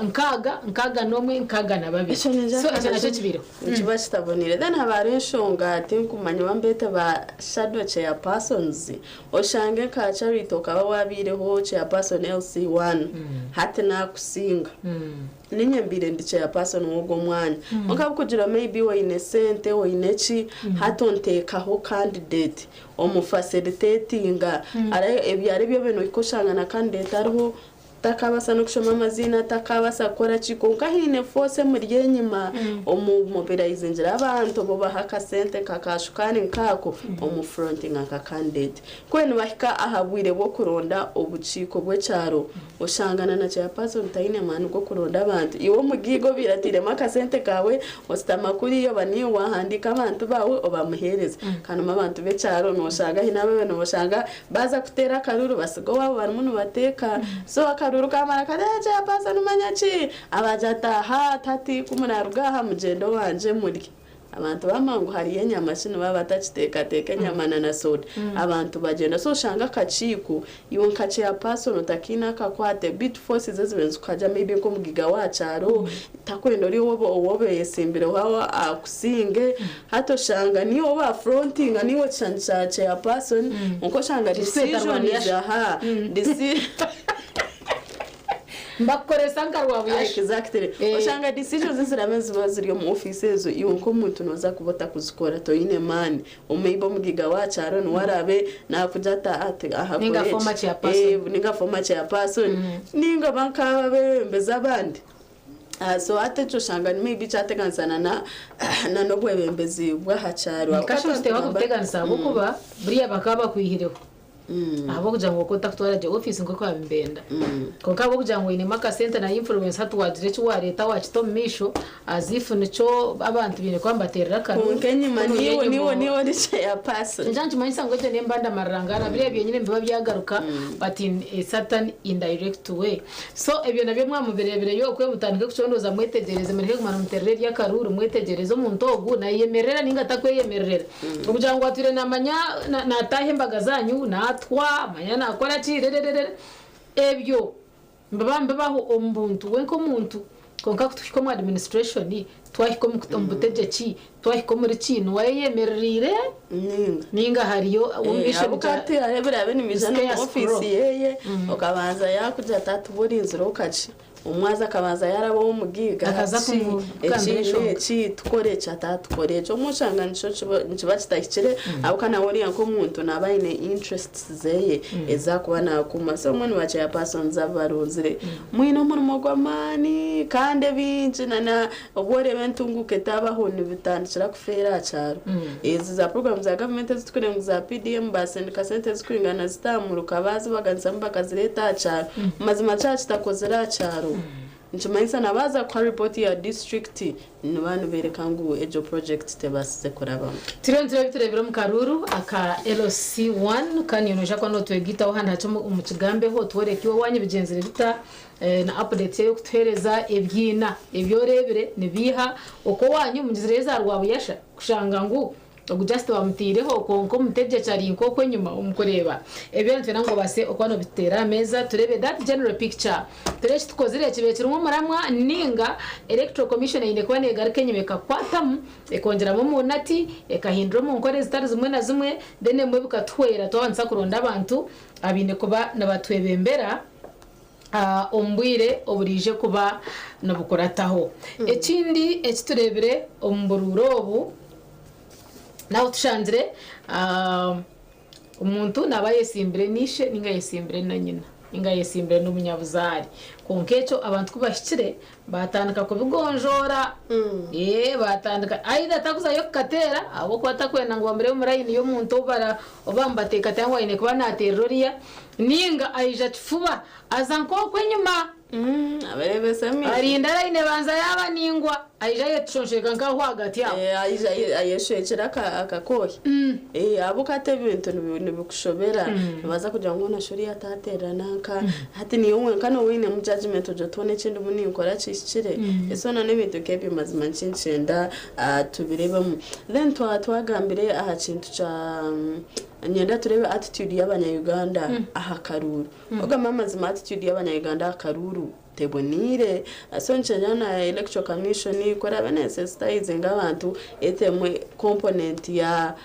nkaaga, nkaaga n'omwe, nkaaga na babiri. So ekyo nakyo kibaireho. Nikiba kitaboniire. Then haba hariho enshonga tinkumanya oba mbeete ba shadow chairpersons, oshange nka Charity okaba waabaireho chairperson LC1 hati naakusinga. Niinye mbaire ndi chairperson w'ogwo omwanya. Kwonka ahabw'okugira maybe oine sente, oine ki, hati onteekaho candidate omu facilitatinga. Ebyaro ebi obaire nohika oshanga na candidate ariho Takabaasa n'okushoma amaziina, takabaasa kukora ki, kwonka haine force emuri enyima omu mobilizingira abantu oba obaha akasente nka ka shukaari nkaako omu frontinga nka candidate. Ku nibahika aha bwire bw'okuronda obukiiko bw'ekyaro oshanga na na chairperson taine maani g'okuronda abantu. Iwe omugaiga obaire atairemu akasente kaawe ositama kuriya oba niiwe waahandiika abantu baawe obamuheereza. Kandi abantu b'ekyaro noshanga haine abu noshanga Baaza kuteera akaruuru basiga owaabo barimu nibateeka. So akaruuru kaamara kati eeh chairperson manya ki? Abagira ati ahaa ati hati ku muraaruga aha mugyende owangye murye. Abantu baamanya ngu hariyo enyama shi nibaba batakiteekateeka enyama na na soda. Abantu bagyenda. So oshanga akakiiko iwe nka chairperson otakiine akakwate beitu forces ezibaire nizikuhagira maybe nk'omugaiga w'aha kyaro takwenda ori ou obeesimbireho akusinge. Hati oshanga niiwe ou bafrontinga niiwe ekishushani kya chairperson kwonka oshanga decisions aha Nibakukoresa nka rwabuyasha. Exactly. Oshanga decisions eziraabe niziba ziri omu office ezo iwe nk'omuntu nooza kuba otakuzikora toine maani. Maybe omugaiga w'aha kyaro niwe araabe naakugira ati ati aha Ninga kora eki. former chairperson. Ninga former chairperson. Ninga oba nk'abo abeebembezi abandi. So hati ekyo oshanga maybe kyateganisa na n'obwebembezi bw'aha kyaro. Kasha nituteekwa kubuteganisa ahabw'okuba buriya bakaba bakwihireho ahabw'okugira ngu okaba otakutwara gye ofiisi nk'oku baabaire nibenda. Kwonka ahabw'okugira ngu oinemu akasente na influence hati waagira eki waareeta waakita omu maisho as if nikyo abantu baine kuba nibateerera akaruuru. Kwonka enyima Kunu ori niiwe enyima niiwe niiwe ori chairperson. Nikyo nikimanyisa ngu egyo n'embanda mararangana biriya byenyine nibiba byagaruka but in a certain indirect way. So ebyo nabyo mwaba mubireebireyo okwe mutandike kucondooza mwetegyereze mureke kuguma nimuterera eri akaruuru mwetegyereze omuntu ogu nayeyemerera ninga takweyemererera. Okugira ngu atwire namanya nataaha embaga zanyu natwa manya nakora ki rererere ebyo nibiba nibibaho omu buntu we nk'omuntu kwonka kutuhika omu administration twahika omu butegyeki twahika omuri ki niwe ayeyemerereire ninga hariyo ow'omu maisho Ahabw'okuba hati hariho ebiraabe nibiija n'omu ofiisi yeeye okabanza yaakugira ati hati oba orinzire okakye. Omwazi akabanza yaaraba ow'omugaiga Akaza ati kumugambira eki enshonga. n'eki tukore eki ati tukore eki. Obumwe oshanga nikyo nikiba kitahikire ahabw'okuba nawe oriya nk'omuntu naaba aine interests zeeye ezi arikuba naakuuma. So mbwenu ba chairpersons abu barunzire mwine omurimo gw'amaani kandi ebingi na na obu oreeba entunguuka etaabaho nibitandikira kufeera aha kyaro. Ezi za puroguraamu za gavumenti ezi turikureeba ngu za PDM baasindika sente ezirikwingana zita aha muruka baazibaganisamu bakazireeta aha kyaro. Mazima kyaba kitakozire aha kyaro nikimanyisa na baaza kuha ripooti ya disiturikiti nibaba nibeereka ngu egyo purojekiti tebaasize kurabamu. Turiyo nitureeba ebitureebire omu karuuru aka LC1 kandi iwe noija kuba notwegaitaho hanu hakye omu kigambeho otworeke iwe owanyu bigyenzire bita na updates eyokutuhereza ebyiina ebi oreebire nibiiha oku owanyu mugizireyo za rwabuyasha kushanga ngu ogu just bamuteireho kwonka omutegyeki ari nk'oku enyima omu kureeba ebyo nitwenda ngu obaase okuba nobituteera aha meeza tureebe that general picture turebe eki tukozire kibaire kirimu omuramwa ninga electoral commission eine kuba negaruka enyima ekakukwatamu ekongyeramu omunati ekahindura omu nkora ezitari zimwe na zimwe then ebimwe bikatuhwera twaba kuronda abantu abaine kuba nibatwebembera omu bwire oburaije kuba nibukurataho. Ekindi eki tureebire omu buruuru obu, n'ahu tushangire omuntu naaba ayetsimbire na ishe nainga ayetsimbire na nyina nainga ayetsimbire n'omunyabuzaare. Kwonka ekyo abantu ku bahikire baatandika kubigonjoora. Baatandika either takuzayo kukateera ahabw'okuba atakwenda ngu bamureebe omu layini y'omuntu ou bamubateekateeka ngu aine kuba naateerera oriya, nainga aija kifuba Aza nk'okwo enyima. Abareebesa. Arinda layini ebanza yaaba ningwa, aija ayetushonsheka nk'aho ahagati aho. Aija ayeshwekire akakoohe. Ahabw'okuba hati ebintu nibikushobera, nobaasa kugira ngu hoona shi oriya ataateerera nanka, hati niiwe wenka nooba oinemu judgement ogira oti hoona eki ndimu ninkora kihikire? So n'ebintu nk'ebyo mazima nikyo nikyenda tubireebemu. Then twaba twagambire aha kintu kya, niinyenda tureebe attitude y'abanya Uganda aha karuuru. Ogamba amazima attitude y'abanya Uganda aha karuuru teboniire. So nikyenda na electoral commission ku eraabe nesensitizinga abantu etemu component ya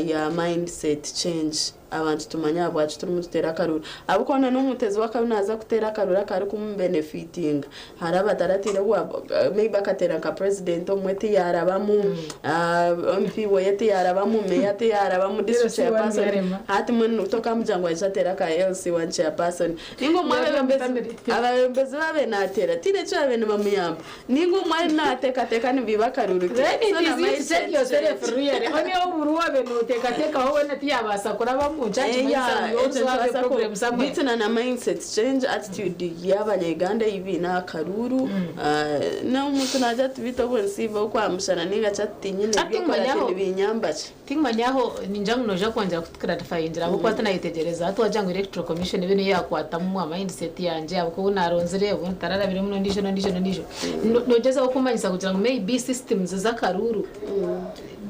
ya mindset change abantu tumanye ahabwaki turimu nituteera akaruuru. Ahabw'okuba na n'omuteezi w'akaruuru naaza kuteera akaruuru akarikumubenefitinga. Hariho abatarateire maybe akateera nka president omwe tiyarabamu, MP weye tiyarabamu, meya tiyarabamu, district chairperson hati mbwenu tokamugira ngu aije ateere aka LC1 chairperson. Ninga omwe abebembezi babe nateera tihaine eki babaire nibamuyamba. Ninga omwe ariyo nateekateeka nibiiba akaruru ke. Then it is you to check yourself really. Oni oburi wabe noteekateekaho weena tiyabaasa kurabamu kyakimanyisa ngu you also have a problem somewhere. Beitu na na mindset change, attitude y'abanya-Uganda ei baine aha karuuru. N'omuntu naagira ati beitu obwo nsiiba okwamushana ninga ki ati tinyine by'okukora ati nibinyamba ki? Tinkumanya aho ningira ngu noija kwongyera kutuclarifyingira ahabw'okuba tinayetegyereza. Hati wagira ngu Electoral Commission ebe niyo yakwatamu aha mindset yangye ahabw'okuba obu naronzire obu ntararabiremu n'ondiijo n'ondiijo n'ondiijo. Nogyezaho kummanyisa kugira ngu maybe systems z'akaruuru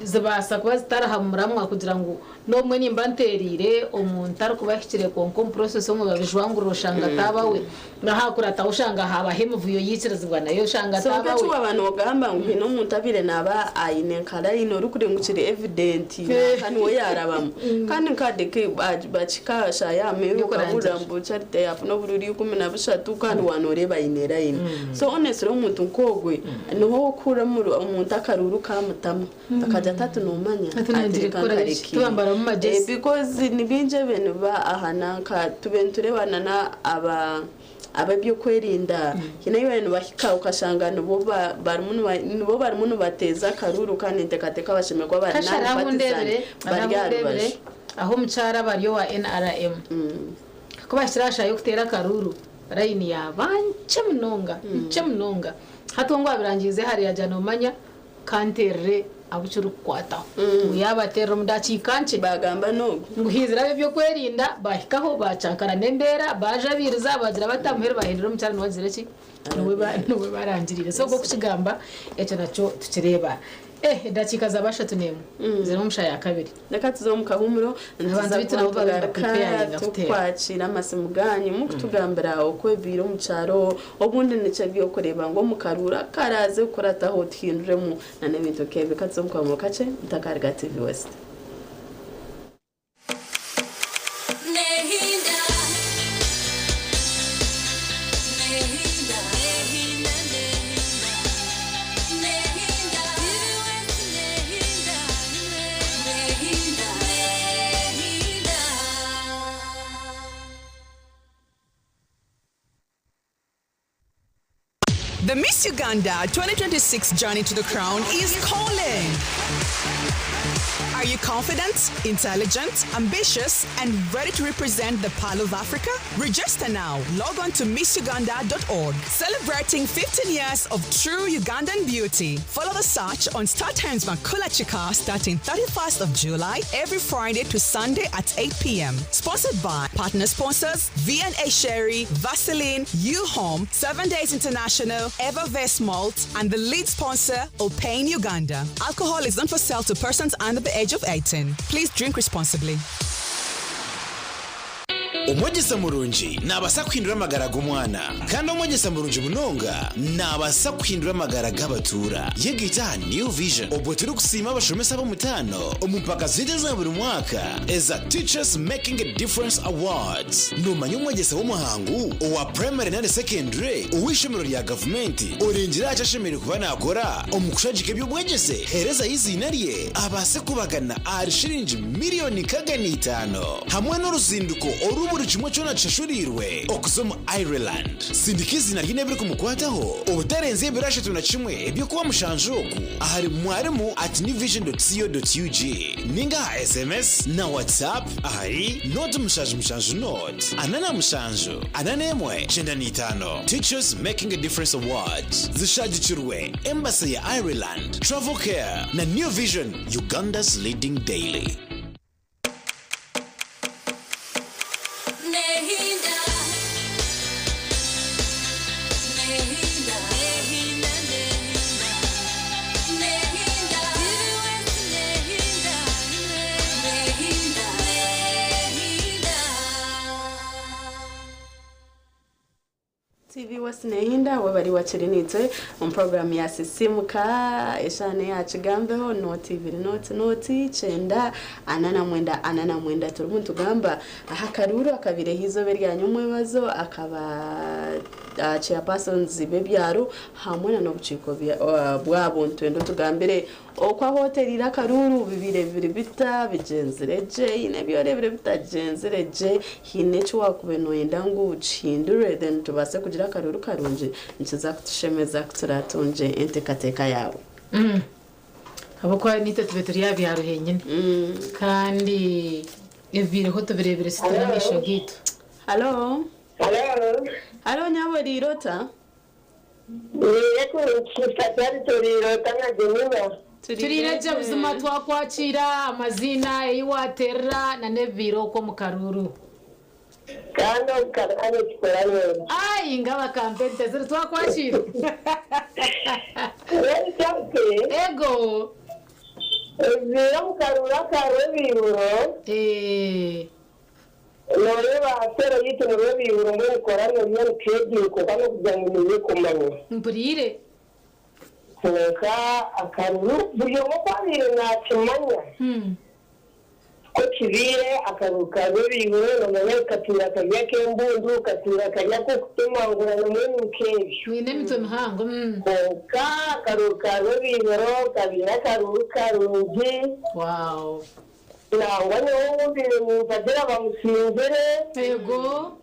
zibaasa kuba zitari aha muramwa kugira ngu n'obumwe nimba ntereire omuntu arikuba ahikire kwonka omu process omwe babijwangurira oshanga taaba we. Nahakurataho oshanga habaho emivuyo yaikirizibwa nayo oshanga So taaba nk'eki we. waaba noogamba ngu haine omuntu abaire naaba aine nka line orikureeba ngu kiri evident nanka niwe yaarabamu kandi nka Deke bakihika aha shaaha ya muheru okahurira ngu Charity yaafuna obururu 13 kandi waaba nooreeba aine line. So honestly omuntu nk'ogwe niho orikuhurira omuntu akaruuru kaamutama. Akagira ati ati nomanya Ati ati nangire reka kukora eki nkarekire tubambaramu magyezi. Because nibingi ebi nibiba aha nanka tube nitureeba na na aba ab'ebyokwerinda haine ahu bariyo nibahika okashanga nibo barimu nibo barimu nibateeza akaruru kandi ninteekateeka bashemereire kuba bari Kasha hariho ahu non-partisan ndebire bari hariho ahu aha ndebire rubaju. ahu omukyara bari owa NRM ku bahikire aha shaaha y'okuteera akaruru layini yaaba nkye munonga nkye munonga hati ou abirangiize hare yaagira nomanya Ka nteerere abu kirikukwataho. Ngu yaabateerera omu dakiika nkye. Baagamba n'ogu. Ngu haizire ab'eby'okwerinda baahikaho baacankarana embeera, baajabiiriza, baagira bata, muheru baahindura omukyara niwe agizire ki? Niwe niwe baarangiriire. So okwo okukigamba ekyo nakyo tukireeba. Eh, edakiika zaaba 31 ziri omu shaaha ya kabiri. Reka tuze omu kahumuro, Abantu nituza baitu kuba nabo babe nitugaruka nibapreparinga kuteera. tukwakiira amasimu ganyu mukutugambira oku ebiire omu kyaro, obundi nikyo eby'okureeba ngu omu karuuru akaraaze kukurataho tuhinduremu na n'ebintu nk'ebyo. Reka tuze omu kahumuro kakye, mutakaruga TV West. The Miss Uganda 2026 Journey to the Crown is calling. Are you confident, intelligent, ambitious, and ready to represent the Pearl of Africa? Register now. Log on to missuganda.org. Celebrating 15 years of true Ugandan beauty. Follow the search on StarTimes Makula Chika starting 31st of July every Friday to Sunday at 8 p.m. Sponsored by partner sponsors V&A Sherry, Vaseline, U-Home, 7 Days International, Evervest Malt, and the lead sponsor, Opane Uganda. Alcohol is not for sale to persons under the age of 18. Please drink responsibly. Omwegyesa murungi naabaasa kuhindura amagara g'omwana, kandi omwegyesa murungi munonga naabaasa kuhindura amagara g'abatuura. Yegaita aha New Vision obwo turikusiima abashomesa b'omutaano omu mpaka zaitu eza buri mwaka eza Teachers Making a Difference Awards. Noomanya omwegyesa w'omuhangu owa purayimare nari sekendure ow'eishomero rya gavumenti orengire aha ki ashemereire kuba naakora omu kushagika eby'obwegyese? Heerezayo eiziina rye abaase kubagana ahari shiringi miriyoni 65 hamwe n'oruzinduko oru. Buri kimwe kyona kishashuriirwe okuza omu Ireland. Sindika eiziina rye n'ebirikumukwataho obutarenza ebiro 31 eby'okuba mushanju oku ahari mwarimu at newvision dot co dot ug ninga aha sms na WhatsApp ahari nought mushanju mushanju nought ana na mushanju ana n'emwe 95. Teachers Making a Difference Awards zishagikirwe Embassy ya Ireland, Travel Care na New Vision, Uganda's leading daily. TV West Nehinda webari wakiri nitwe omu program ya Sisimuka eshaaha neya Kigambeho nooti ibiri nooti nooti kyenda ana na mwenda ana na mwenda turimu nitugamba aha karuuru akabaireho eizooba erya nyomwebazo akaba chairpersons b'ebyaro hamwe na n'obukiiko bwabo nitwenda otugambire Oku ahooteriire akaruuru bibaire biri bita, bigyenzire gye, haine ebi oreebire bitagyenzire gye, haine eki waakubaire nooyenda ngu kihindurwe then tubaase kugira akaruuru karungi, nikiza kutushemeza ku turaatungye enteekateeka yaawe. Ahabw'okuba naitwe tube turi aha byaro henyine kandi ebibaireho tubireebire sitwe n'amaisho gaitu. Halo. Halo nyabo oriire ota? Turiire gye buzima twakwakiira amaziina ei waterera na n'ebibaire okwo omu karuuru. Ai nga bakampa ente ziri twakwakiira. Ego. Eeh. Nooreeba aha seero yaitu nibwo biihuro mbwenu kora noriyo nikeegyera kwonka n'okugira ngu niiwe kumanya. Mpuriire. Kwonka akaruru buri omwe oku abaire naakimanya ku kibaire akaruru ka rwebiihuro noomanya ngu katuura kari ak'embundu, katuura kari ak'okutemangurana mbwenu nk'ebyo. Mwine emitwe mihango. Kwonka akaruru ka rwebiihuro kabaire akaruru karungi. Wow. Nangwa nyowe ou mbaire nimpagira bamusinzire. Ego.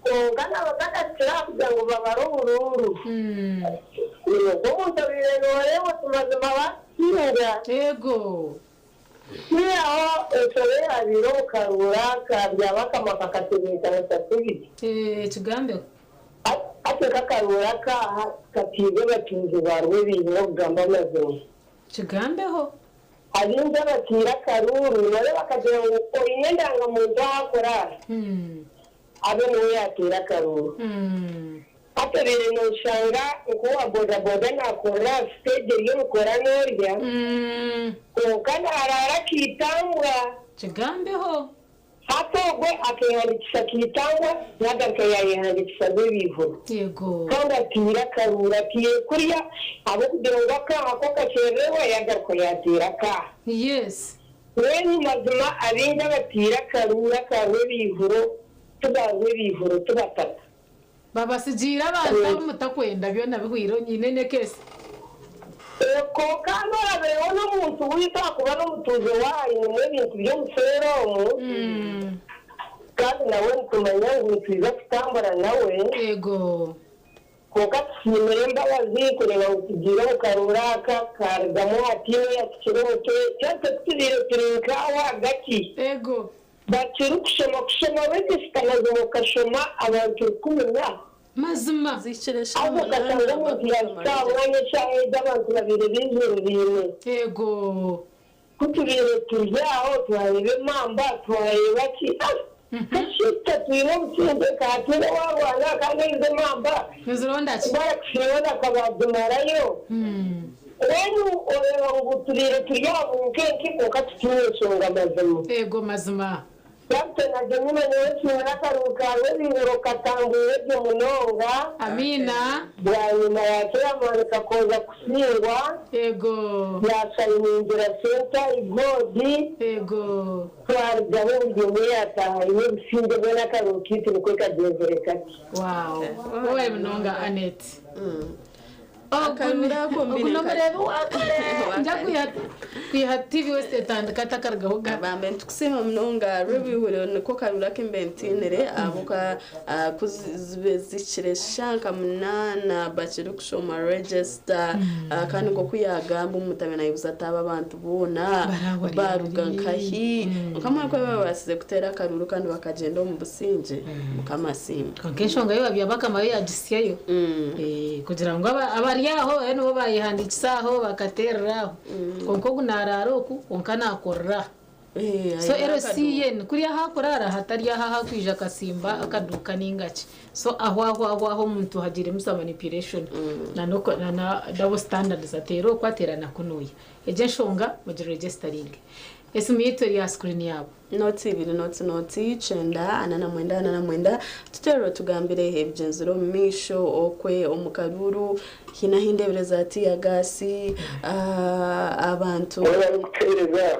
Kwonka nabo takakira aha kugira ngu babare oburuuru. Ogwo omuntu obaire nooreeba oti mazima bakusinga. Ego. Kwihaho enshobe eyaabaire omu karuuru aka Byabakama kakatebeekanisa kubi. Ekigambeho. Hati nk'akaruuru aka aha katiirwe abatuuzi ba Rwebiihuro okugamba amazima. Kigambeho. Abaingi abatiire akaruuru nabo bakagira ngu oine endangamuntu ahu akuraara abe niwe yaateera akaruuru. Hati obaire nooshanga nk'owa bodaboda naakorera aha siteegi eri omu korana orya kwonka naaraara akaitambwa. Kigambeho. Hati ogwe akeehandiikisa Kiitangwa yaagaruka yaayehandiikisa Rwebiihuro. Kandi atiire akaruuru atiire kuriya ahabw'okugira ngu akaaha ko kakyerererwa yaagaruka yaateera akaaha. Mbwenu mazima abaingi abatiire akaruuru aka Rwebiihuro ti ba Rwebiihuro ti batata. Babasigiire abantu abu mutakwenda byona bihweire nyine n'ekeesi. Kwonka norabireho n'omuntu waitu ahakuba n'omutuuze waayo ainemu ebintu by'omuseera omu kandi nawe nitumanya ngu nitwija kutambura nawe. Kwonka tusiimire embabazi kureeba ngu tugiire omu karuuru aka karugamu hatiine oyatukire omutwe kyonka titubaire turi nk'aho ahagati. Bakiri kushoma kushoma register mazima okashoma abantu 10,000. Mazima. Haza okashanga omuntu yahika aha mwanya eshaaha egi abantu babaire beizirireine. Eego. Ku tubaire turi aho twareeba emamba twareeba ki ah kasita twine obusingye kahateine owarwana kandi oize emamba. Nizironda ki? Barakusiiba bakabagimarayo. Mbwenu oreeba ngu tubaire turi aha bunkenke kwonka tutaine nshonga mazima. Eego mazima. Captain Agemima nyowe nsiimire akaruru ka Rwebihuro katambwire gye munonga. Amiina. Bwanyima ya chairman Kakooza kusingwa. Eego. Yashayiningira Sentayi God. Eego. Twarugaho buri omwe yataaha aine obusingye bwona akaruru kaitu nikwo kagyenzire kati. Wow. Webare munonga Annet. Akaruru ako Ogu nomureebe wakare nja kwiha TV West etandika atakarugaho ga. Bambe nitukusiima munonga rw'ebihuriro niko karuru aku mbe ntiinire ahabw'okuba ku zibe zihikire eshaaha nka munaana bakiri kushoma register kandi nk'oku yaagamba omutabe naayebuuza ati aba abantu boona baaruga nkahi? Mukama ku yababaasize kuteera akaruru kandi bakagyenda omu busingye Mukama asiimwe. Kwonka enshonga yo Byabakama yo yagisyayo kugira ngu abari aho babe nibo bayehandiikisa aho bakateerera aho. Kwonka ogu naaraara oku kwonka naakorera aha. So LC ye ni kuriya ahu akuraara hatari aho ahu akwija akasimba akaduuka nainga ki. So aho aho aho aho omuntu hagiiremu some manipulation na na double standards ateera oku ateera na kunuuya. Egyo enshonga mugiregestaringe. Esimu yaitu eri aha screen yaabo. Nooti ibiri nooti nooti kyenda ana na mwenda ana na mwenda tuteerere otugambire ebigyenzire omu maisho okwe omu karuuru haine ahu endebere za tiyagaasi abantu. Webare kutuheereza.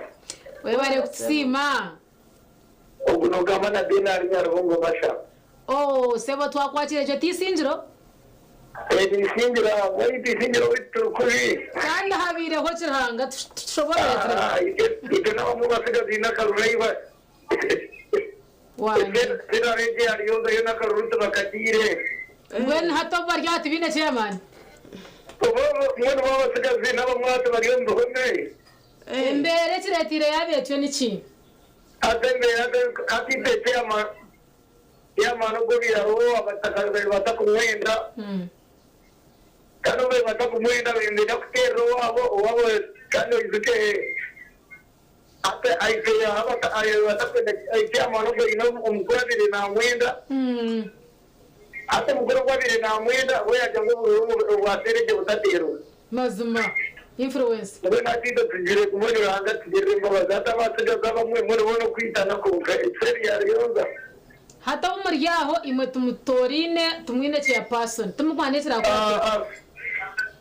Webare kutusiima. Ogu nogamba na Benard Nyarubungo Masha. Oh sebo twakwakira ekyo tisingiro. Tisingiro ahabwaitu isingiro waitu turi kubi. Kandi habaireho ki Ruhanga tushoborore turebe. Itwe nabamwe basigazi haine akaruru ahi bari. Sera egi hariyo yoona akaruru tibakatiire. Mbwenu hati obu bari aha tibaine chairman? Mbwenu bo abasigazi nabamwe hati bari omu bihome. Embeera ekireteire yaaba etyo niki? Hati embeera hati itwe chairman chairman ogwo obaire ariho abataka babaire batakumwenda kandi obu babaire batakumwenda benda kuteerera owaabo owaabo kandi oijuke hati aitwe batakwenda chairman ogwo aine omukuru abaire namwenda hati omukuru ogu abaire namwenda we yaagira ngu obururu obwa butateerwa. Mazima. Influence. Mbwenu hati itwe tugire mbwenu Ruhanga atugirire embabazi hati abatsigazi abamwe mbwenu boona okwitana kwonka ekiseera yaryonza. Hati obu muri aho imwe tumutoraine tumwine chairperson timurikumanya n'ekiraakurateho.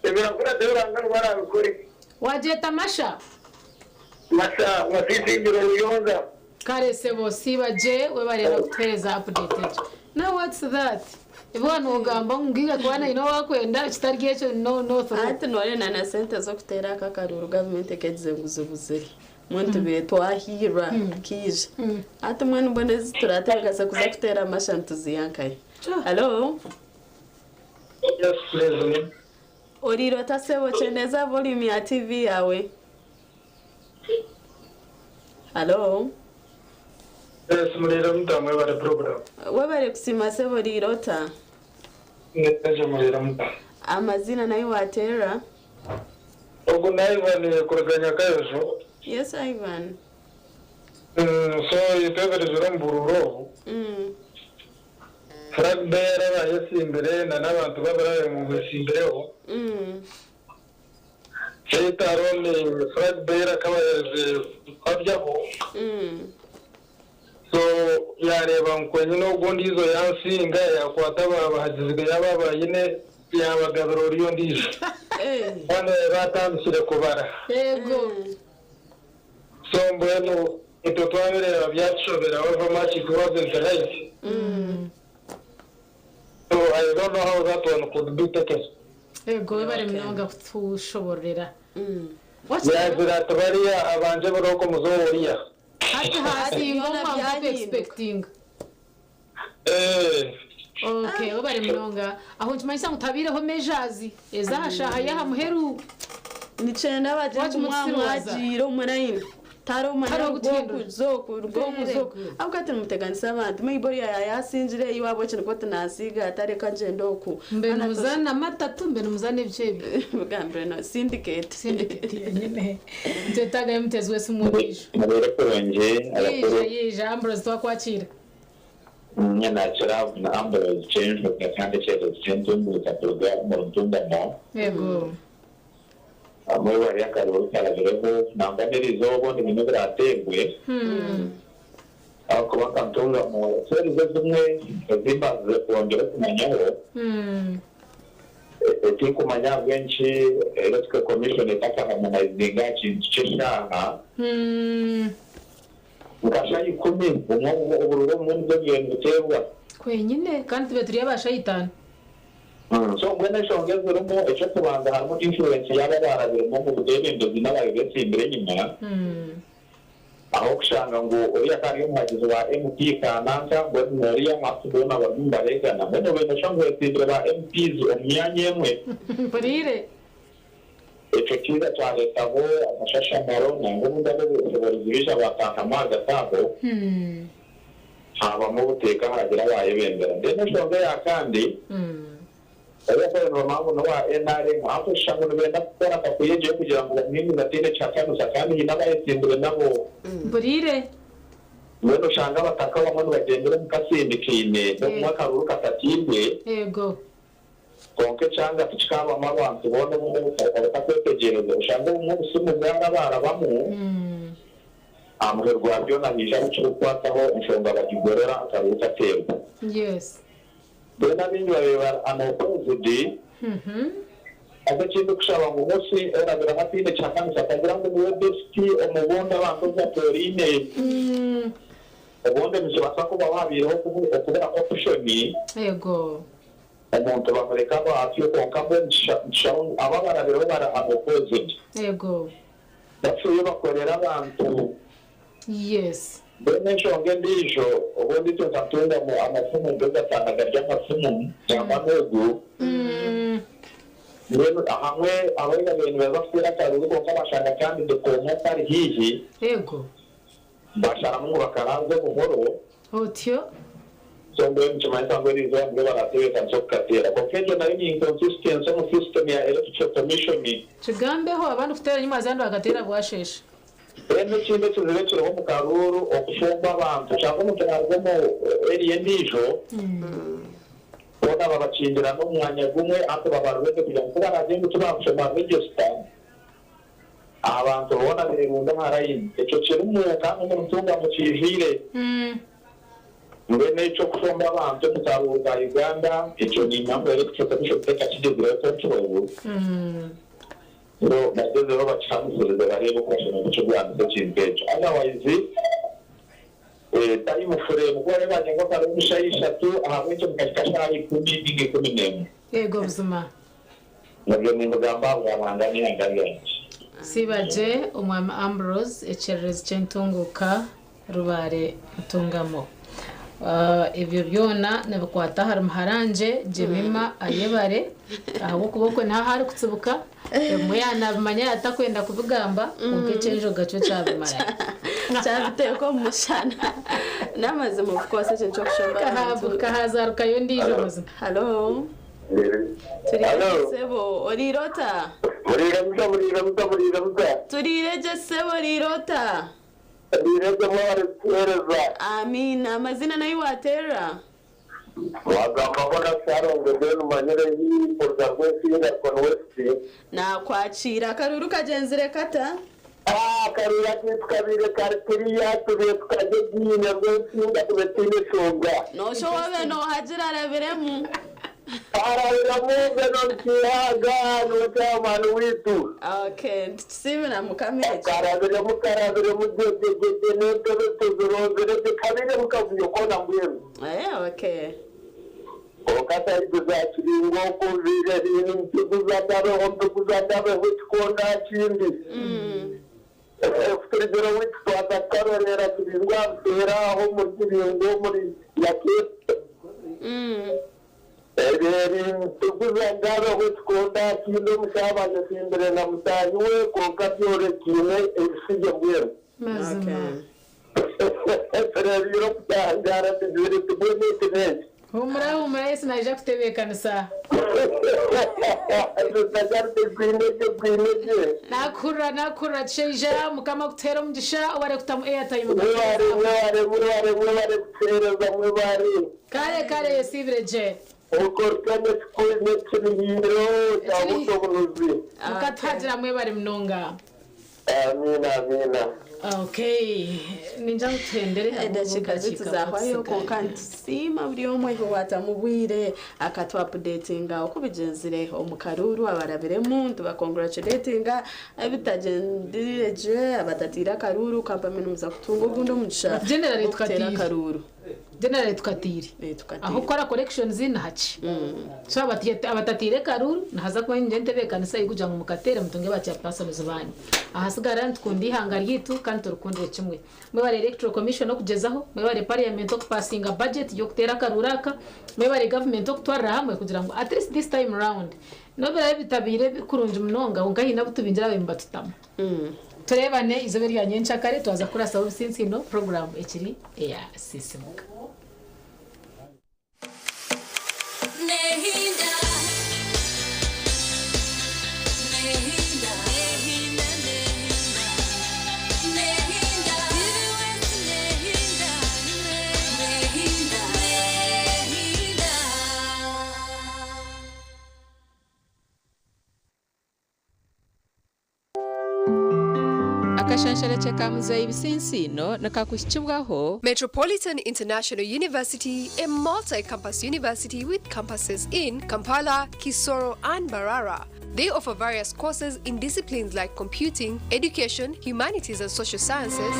Ebiraakurateho Ruhanga niwe araabikore. Wagyeta Masha? Masha, Masisingiro Ruyonza. Kare sebo siiba gye webare kutuhereza update egyo. Now what's that? Ebi waaba nogamba ngu ngiiga kuba naine ou akwenda kitari ekyo no no through. Hati noreeba na sente z'okuteera aka akaruuru gavumenti ekegize ngu zibuzire mbwenu tubaire twahiirwa tukaija hati mbwenu mbwenu ezi turatebeekanisa kuza kuteera amasha nituziiha nkahi? Halo? Yes please. Oriire ota sebo kyendeeza volume ya TV yaawe. Halo? Yes, muriire muta mwebare program. Webare kusiima sebo oriire ota? Nyeje muriire muta. Amaziina nahi waterera? Ogu ni Ivan kuruga Nyakayojo. Yes Ivan. So itwe turizire omu buruuru obu. Flag bearer ayesimbire na n'abantu be abarabe ngu besimbireho. Beitu hariho ni flag bearer akaba yarize kubabyaho. So yareeba ngu kwenyine ogu ondiijo yansinga yakwata abahagizi be abu abaine yabagabira oriya ondiijo. Kandi batandikire kubara. Yego. So mbwenu itwe twabireeba byatushobera however much it wasn't right. So I don't know how that one could be taken. Yego webare munonga kutushobororera. Yagira ati bariya abanje bari okwo muze oriya. Hati hasinga omu ku expectinga. Okay, webare munonga. Aho nikimanyisa ngu tihabaireho measures ez'aha shaaha y'aha muheru. Nikyenda bagire ngu mwaba mwagiire omu layini tihariho omanya Tihariho ruga oku kuhindura. za oku ruga oku za oku. Very good. Ahabw'okuba tinimuteganisa abantu maybe oriya yaaba yaasingire iwe ahabw'eki nikwo tinaasiiga ati reka ngyende oku. Mbe nimuzana matatu mbe nimuzana ebiki ebi. Bigambire no syndicate. Syndicate yenyine. Nitwetagayo omuteezi w'esimu ondiijo. Mubeere kurungi abakuru. Yiija yiija Ambrose twakwakiira. Nyine nakira na Ambrose Kyenjoka kandi ekyerezo ky'entunguuka kuruga omu Ntungamo. Yego. Mwebare akaruru karabireho nangwa n'erizooba obundi bimwe birateerwe ahakuba nka Ntungamo seerizo ezimwe ezimbandize kwongyera okumanyaho tinkumanya ahabw'enki Electoral Commission etakaharmonizinga aha kintu ky'eshaaha nka shaaha ikumi obururu obumwe nibwo buriyo nibuteebwa. Kwenyine kandi tube turi aba shaaha itaano. So mbwenu enshonga ezirimu, eky'okubanza harimu influence y'abo abaarabiremu omu bwebembezi n'ababaire betsimbire enyima, ahu orikushanga ngu oriya akaba ari omuhagizi wa MP kananka, mbwenu n'oriya hati boona barimu nibareegana. Mbwenu obaire noshusha ngu wetsimbire ba MPs omu myanya emwe. Mpuriire. Ekyo kiija kyareetaho akashashamaro nangwa obundi ab'obushoboorozi baija baataahamu ahagati aho, haabamu obuteeka haagira abaayebembera. Then enshonga eya kandi, oriya ku baabaire nibamanya ngu n'owa nrm, ahabw'okushusha ngu nibenda kukora kakuyegyeyo kugira ngu bamuhinguze ataine kihakanisa kandi haine abayetsimbire nabo. Mpuriire. Mbwenu oshanga abataka abamwe nibagyendera omu kasindikaine n'obumwe akaruuru katatiirwe. Eego. Kwonka ekyanga tikikaabamu abantu boona obumwe obutakwetegyereza. Oshanga obumwe obusimu bwarabaarabamu, aha muheru gwa byona haija abu kirikukwataho enshonga bagigorora akaruuru kateerwa. Mbwenu abaingi babaire bari unopposed, haza eki ndikushaba ngu Musi orabiraho ataine kihakanisa atagira ngu niwe best omu bundi abantu obu batooraine. Obundi nikibaasa kubaho habaireho okubura kw'opushoni. Omuntu bamureka aba atyo kwonka mbwenu nikishusha ngu abo abarabireho bari unopposed. Bafeyo bakorere abantu. Mbwenu enshonga endiijo, obundi itwe nka Ntungamo amasimu nigo gatanga gari amasimu gamba n'ogu. Mbwenu ahamwe abaine babaire nibaza kuteera akaruuru kwonka bashanga candidate omwe atari haihi. Basharamu ngu bakaranze obuhoro. Otyo. So mbwenu nikimanyisa ngu eriizooba nibwo baratebeekanisa okukateera. Kwonka egyo nayo ni inconsistency omu system ya Electoral Commission. Kigambeho, abandi kuteera enyima zandi bakateera bwasheesha. Then ekindi ekizibu ekiriho omu karuuru okushomba abantu. Oshanga omuntu naaruga omu area endiijo, boona babakingirana omu mwanya gumwe hati babarureze kugira ngu ku baraaze ngu tibaakushoma register, Abantu boona beerunda aha layini. Ekyo kirimu kandi omuri Ntungamo kiijwire. Mbwenu eky'okushomba abantu omu karuuru ka Uganda ekyo niinywa ngu Electoral Commission tekakigyezireho control. So bagyezeho bakihamisirize bareebe oku bashemereire kukirwanisa ekintu ekyo. Otherwise time frame ku barabe baagira ngu akaruuru shaaha ishatu ahabw'enki mukahika shaaha ikumi ninga 11? Eego buzima. Nabyo nimbigamba ahabwa Ruhanga n'eihanga ryangye. Siibagye Omwami Ambrose ekyererezi ky'entunguuka Rubare Ntungamo. Ebyo byona nibikwata ahari muharangye Jemima Ayebare ahabw'okuba okwe niho ahu arikutsibuka ebimwe yaanabimanya yaatakwenda kubigamba kwonka eky'enjoga kyo kyabimarayo. Kyabiteeka omu mushana. N'amazima of course ekintu ky'okushomba abantu. Kahaazarukayo ondiijo buzima. Halo. Turiire sebo, oriire ota? Muriire muta, muriire muta, muriire muta. Turiire gye sebo, oriire ota? Ndiire gye mwebare kutuheereza. Amiina. Amazina n'ahi wateerera? Wagambaho na Shalongo Ben manyire hi kuruga Rwesinga Koni West. Nakwakiira. Akaruuru kagyenzire kata? Akaruuru akaitu kabaire kari kuriya tubaire tukarya egiine Rwesinga tube twine eshonga. Noshwa wabe nohagira arabiremu. Arabiremu Benon Kihaga niwe chairman waitu. Okay, nitusiimira Mukama ekyo. Karabiremu karabiremu gyegyegyegye n'entebe tuzironzire gye kabiremu kavuyo koona mbwenu. Eh, okay. Kwonka sayidi za Kiringo okwo nziire haine mpiguza ndabeho mpiguza ndabeho ekikonda kindi. Kuturugire owaitu twaza kukaroreera Kiringo aha buteera aho omuri Kiringo omuri Nyakeete. Eri mpiguza ndabeho ekikonda kindi omushaaba ayesimbire na mutaahi we kwonka byorekiine ebisige mbwenu. Mazima. Tureebiire okutangaara tugire tugwemu eki n'eki. Humura humura Yesu naija kutebeekanisa. Nakuhurira nakuhurira kishaija mukama akutuhere omugisha webare kutamu airtime Mwebare mwebare mwebare mwebare kutuhereza mwebare. Kare kare yesiibire gye. Okoreka nekirihiiro kya busobunuzi. Mukatuhagira mwebare munonga. Amiina amiina. Okay, ningira ngu tuhendere Edakiika zitu zahwayo kwonka nitusiima buri omwe owaatamu obwire akatu updatinga oku bigyenzire omu karuuru abarabiremu nitubacongratulatinga ebitagyendire gye abatatiire akaruuru kampamya nimuza kutunga ogundi omugisha Generally gw'okuteera tukatiire. akaruuru. Generally tukatiire. Aho kukora corrections ni hakye. So abatatiire karuru nihaza kuba ningira entebeekanisa ey'okugira ngu mukateere mutunge ba chairpersons banyu. Ahasigara nitukunda eihanga ryaitu kandi turikundire kimwe. Mwebare Electoral Commission okugyezaho, mwebare parliament okupasinga budget y'okuteera akaruru aka, mwebare government okutwarira hamwe kugira ngu at least this time round n'obu biraabe bitabaire kurungi munonga kwonka haine abu tubingire ababaire nibatutama. Tureebane eizooba erya nyenkyakare twaza kurasaho obutsintsino puroguraamu ekiri eya Sisimuka. Nehinda, nehinda, nehinda, nehinda, nehinda, nehinda, nehinda. Akashansharakye ka Muzeeyi Bisinsiino nikakuhikibwaho. Metropolitan International University, a multi campus university with campuses in Kampala, Kisoro, and Mbarara. They offer various courses in disciplines like computing, education, humanities, and social sciences.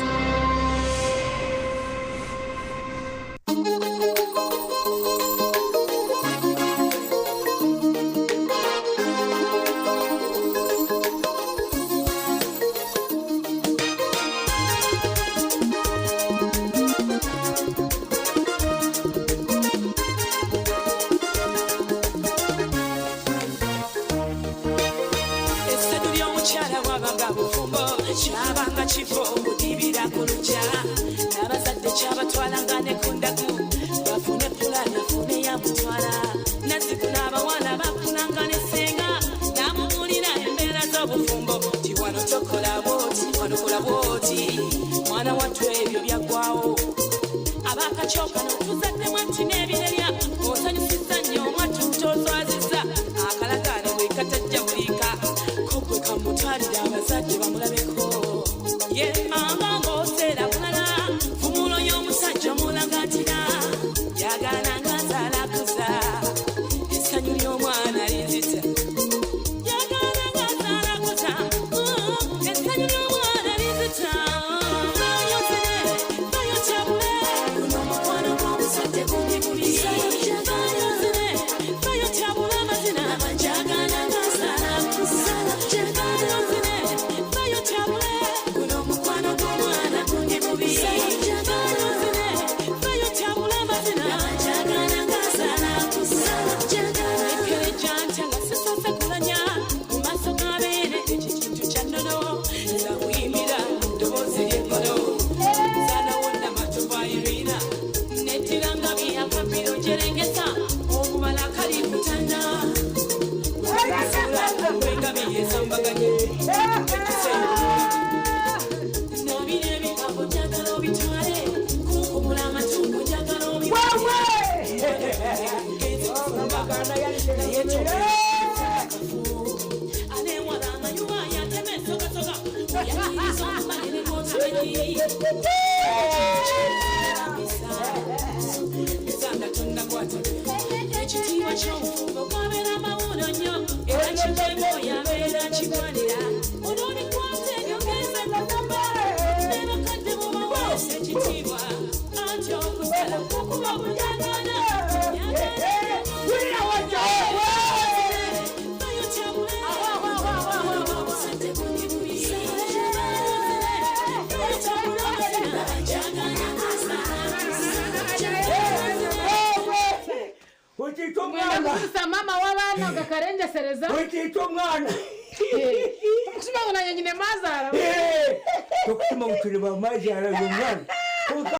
Essanyu ly'omukyala bw'abanga bufumbo kyabanga kifo kudibira ku lugya n'abazadde kyabatwalanga ne ku ndagu bafune pulani afune yamutwala nazzikuno abawala bakulanga ne ssenga n'amubuulira embeera z'obufumbo ti wano tokola bwoti wano kola bwoti mwana wattu ebyo byaggwawo abakakyokano tuzaddemu ati n'ebirerya osanyusizza nnyo omwattu toswazizza akalagaano bwe katajja buliika kogwe kamutwalire abazadde bamulabeko ye mama ng'oseera bulala fumulo y'omusajja omulagatira yagaana nga nzaalakuza essanyu ly'omwana linzita yagaana nga nzaalakuza essanyu ly'omwana linzita Vaayo nzire, vaayo kyabule guno omukwano gw'omusajja gundi bubi Vaayo nzire, vaayo kyabule amazina njagala nga nzaalakuza Vaayo nzire, vaayo kyabule guno omukwano gw'omwana gundi bubi Vaayo nzire, vaayo kyabule amazina njagala nga nzaalakuza Ekereja ntya nga sisoose kulanya mu maaso g'abeere ekyo kintu kya nnono nza kuyimbira mu ddoboozi ly'enkono nzaalawo namatovu Irina nettiranga byakapiro gyerengesa okubala kali kutanda wengabi yesambaganye nabira ebigambo njagala obitwale kunkumula amatungo njagala obitwale amayuba yatema ensogasoga oyakiriza omumanyi negotamanyi ekitiibwa ky'obufumbo gabeera mawuno nnyo era kijengo yabeera kigwanira onobikwata enyongeze kugamba ne bakadde mubaweesa ekitiibwa anti okusala kukuba kujagala Ukita Mwenda umwana kukusa mama w'abaana ngakarengesereza Ukita umwana Omukusuma ngu nanye nyine mazara Tokutuma ngu turi bamazara uyu mwana.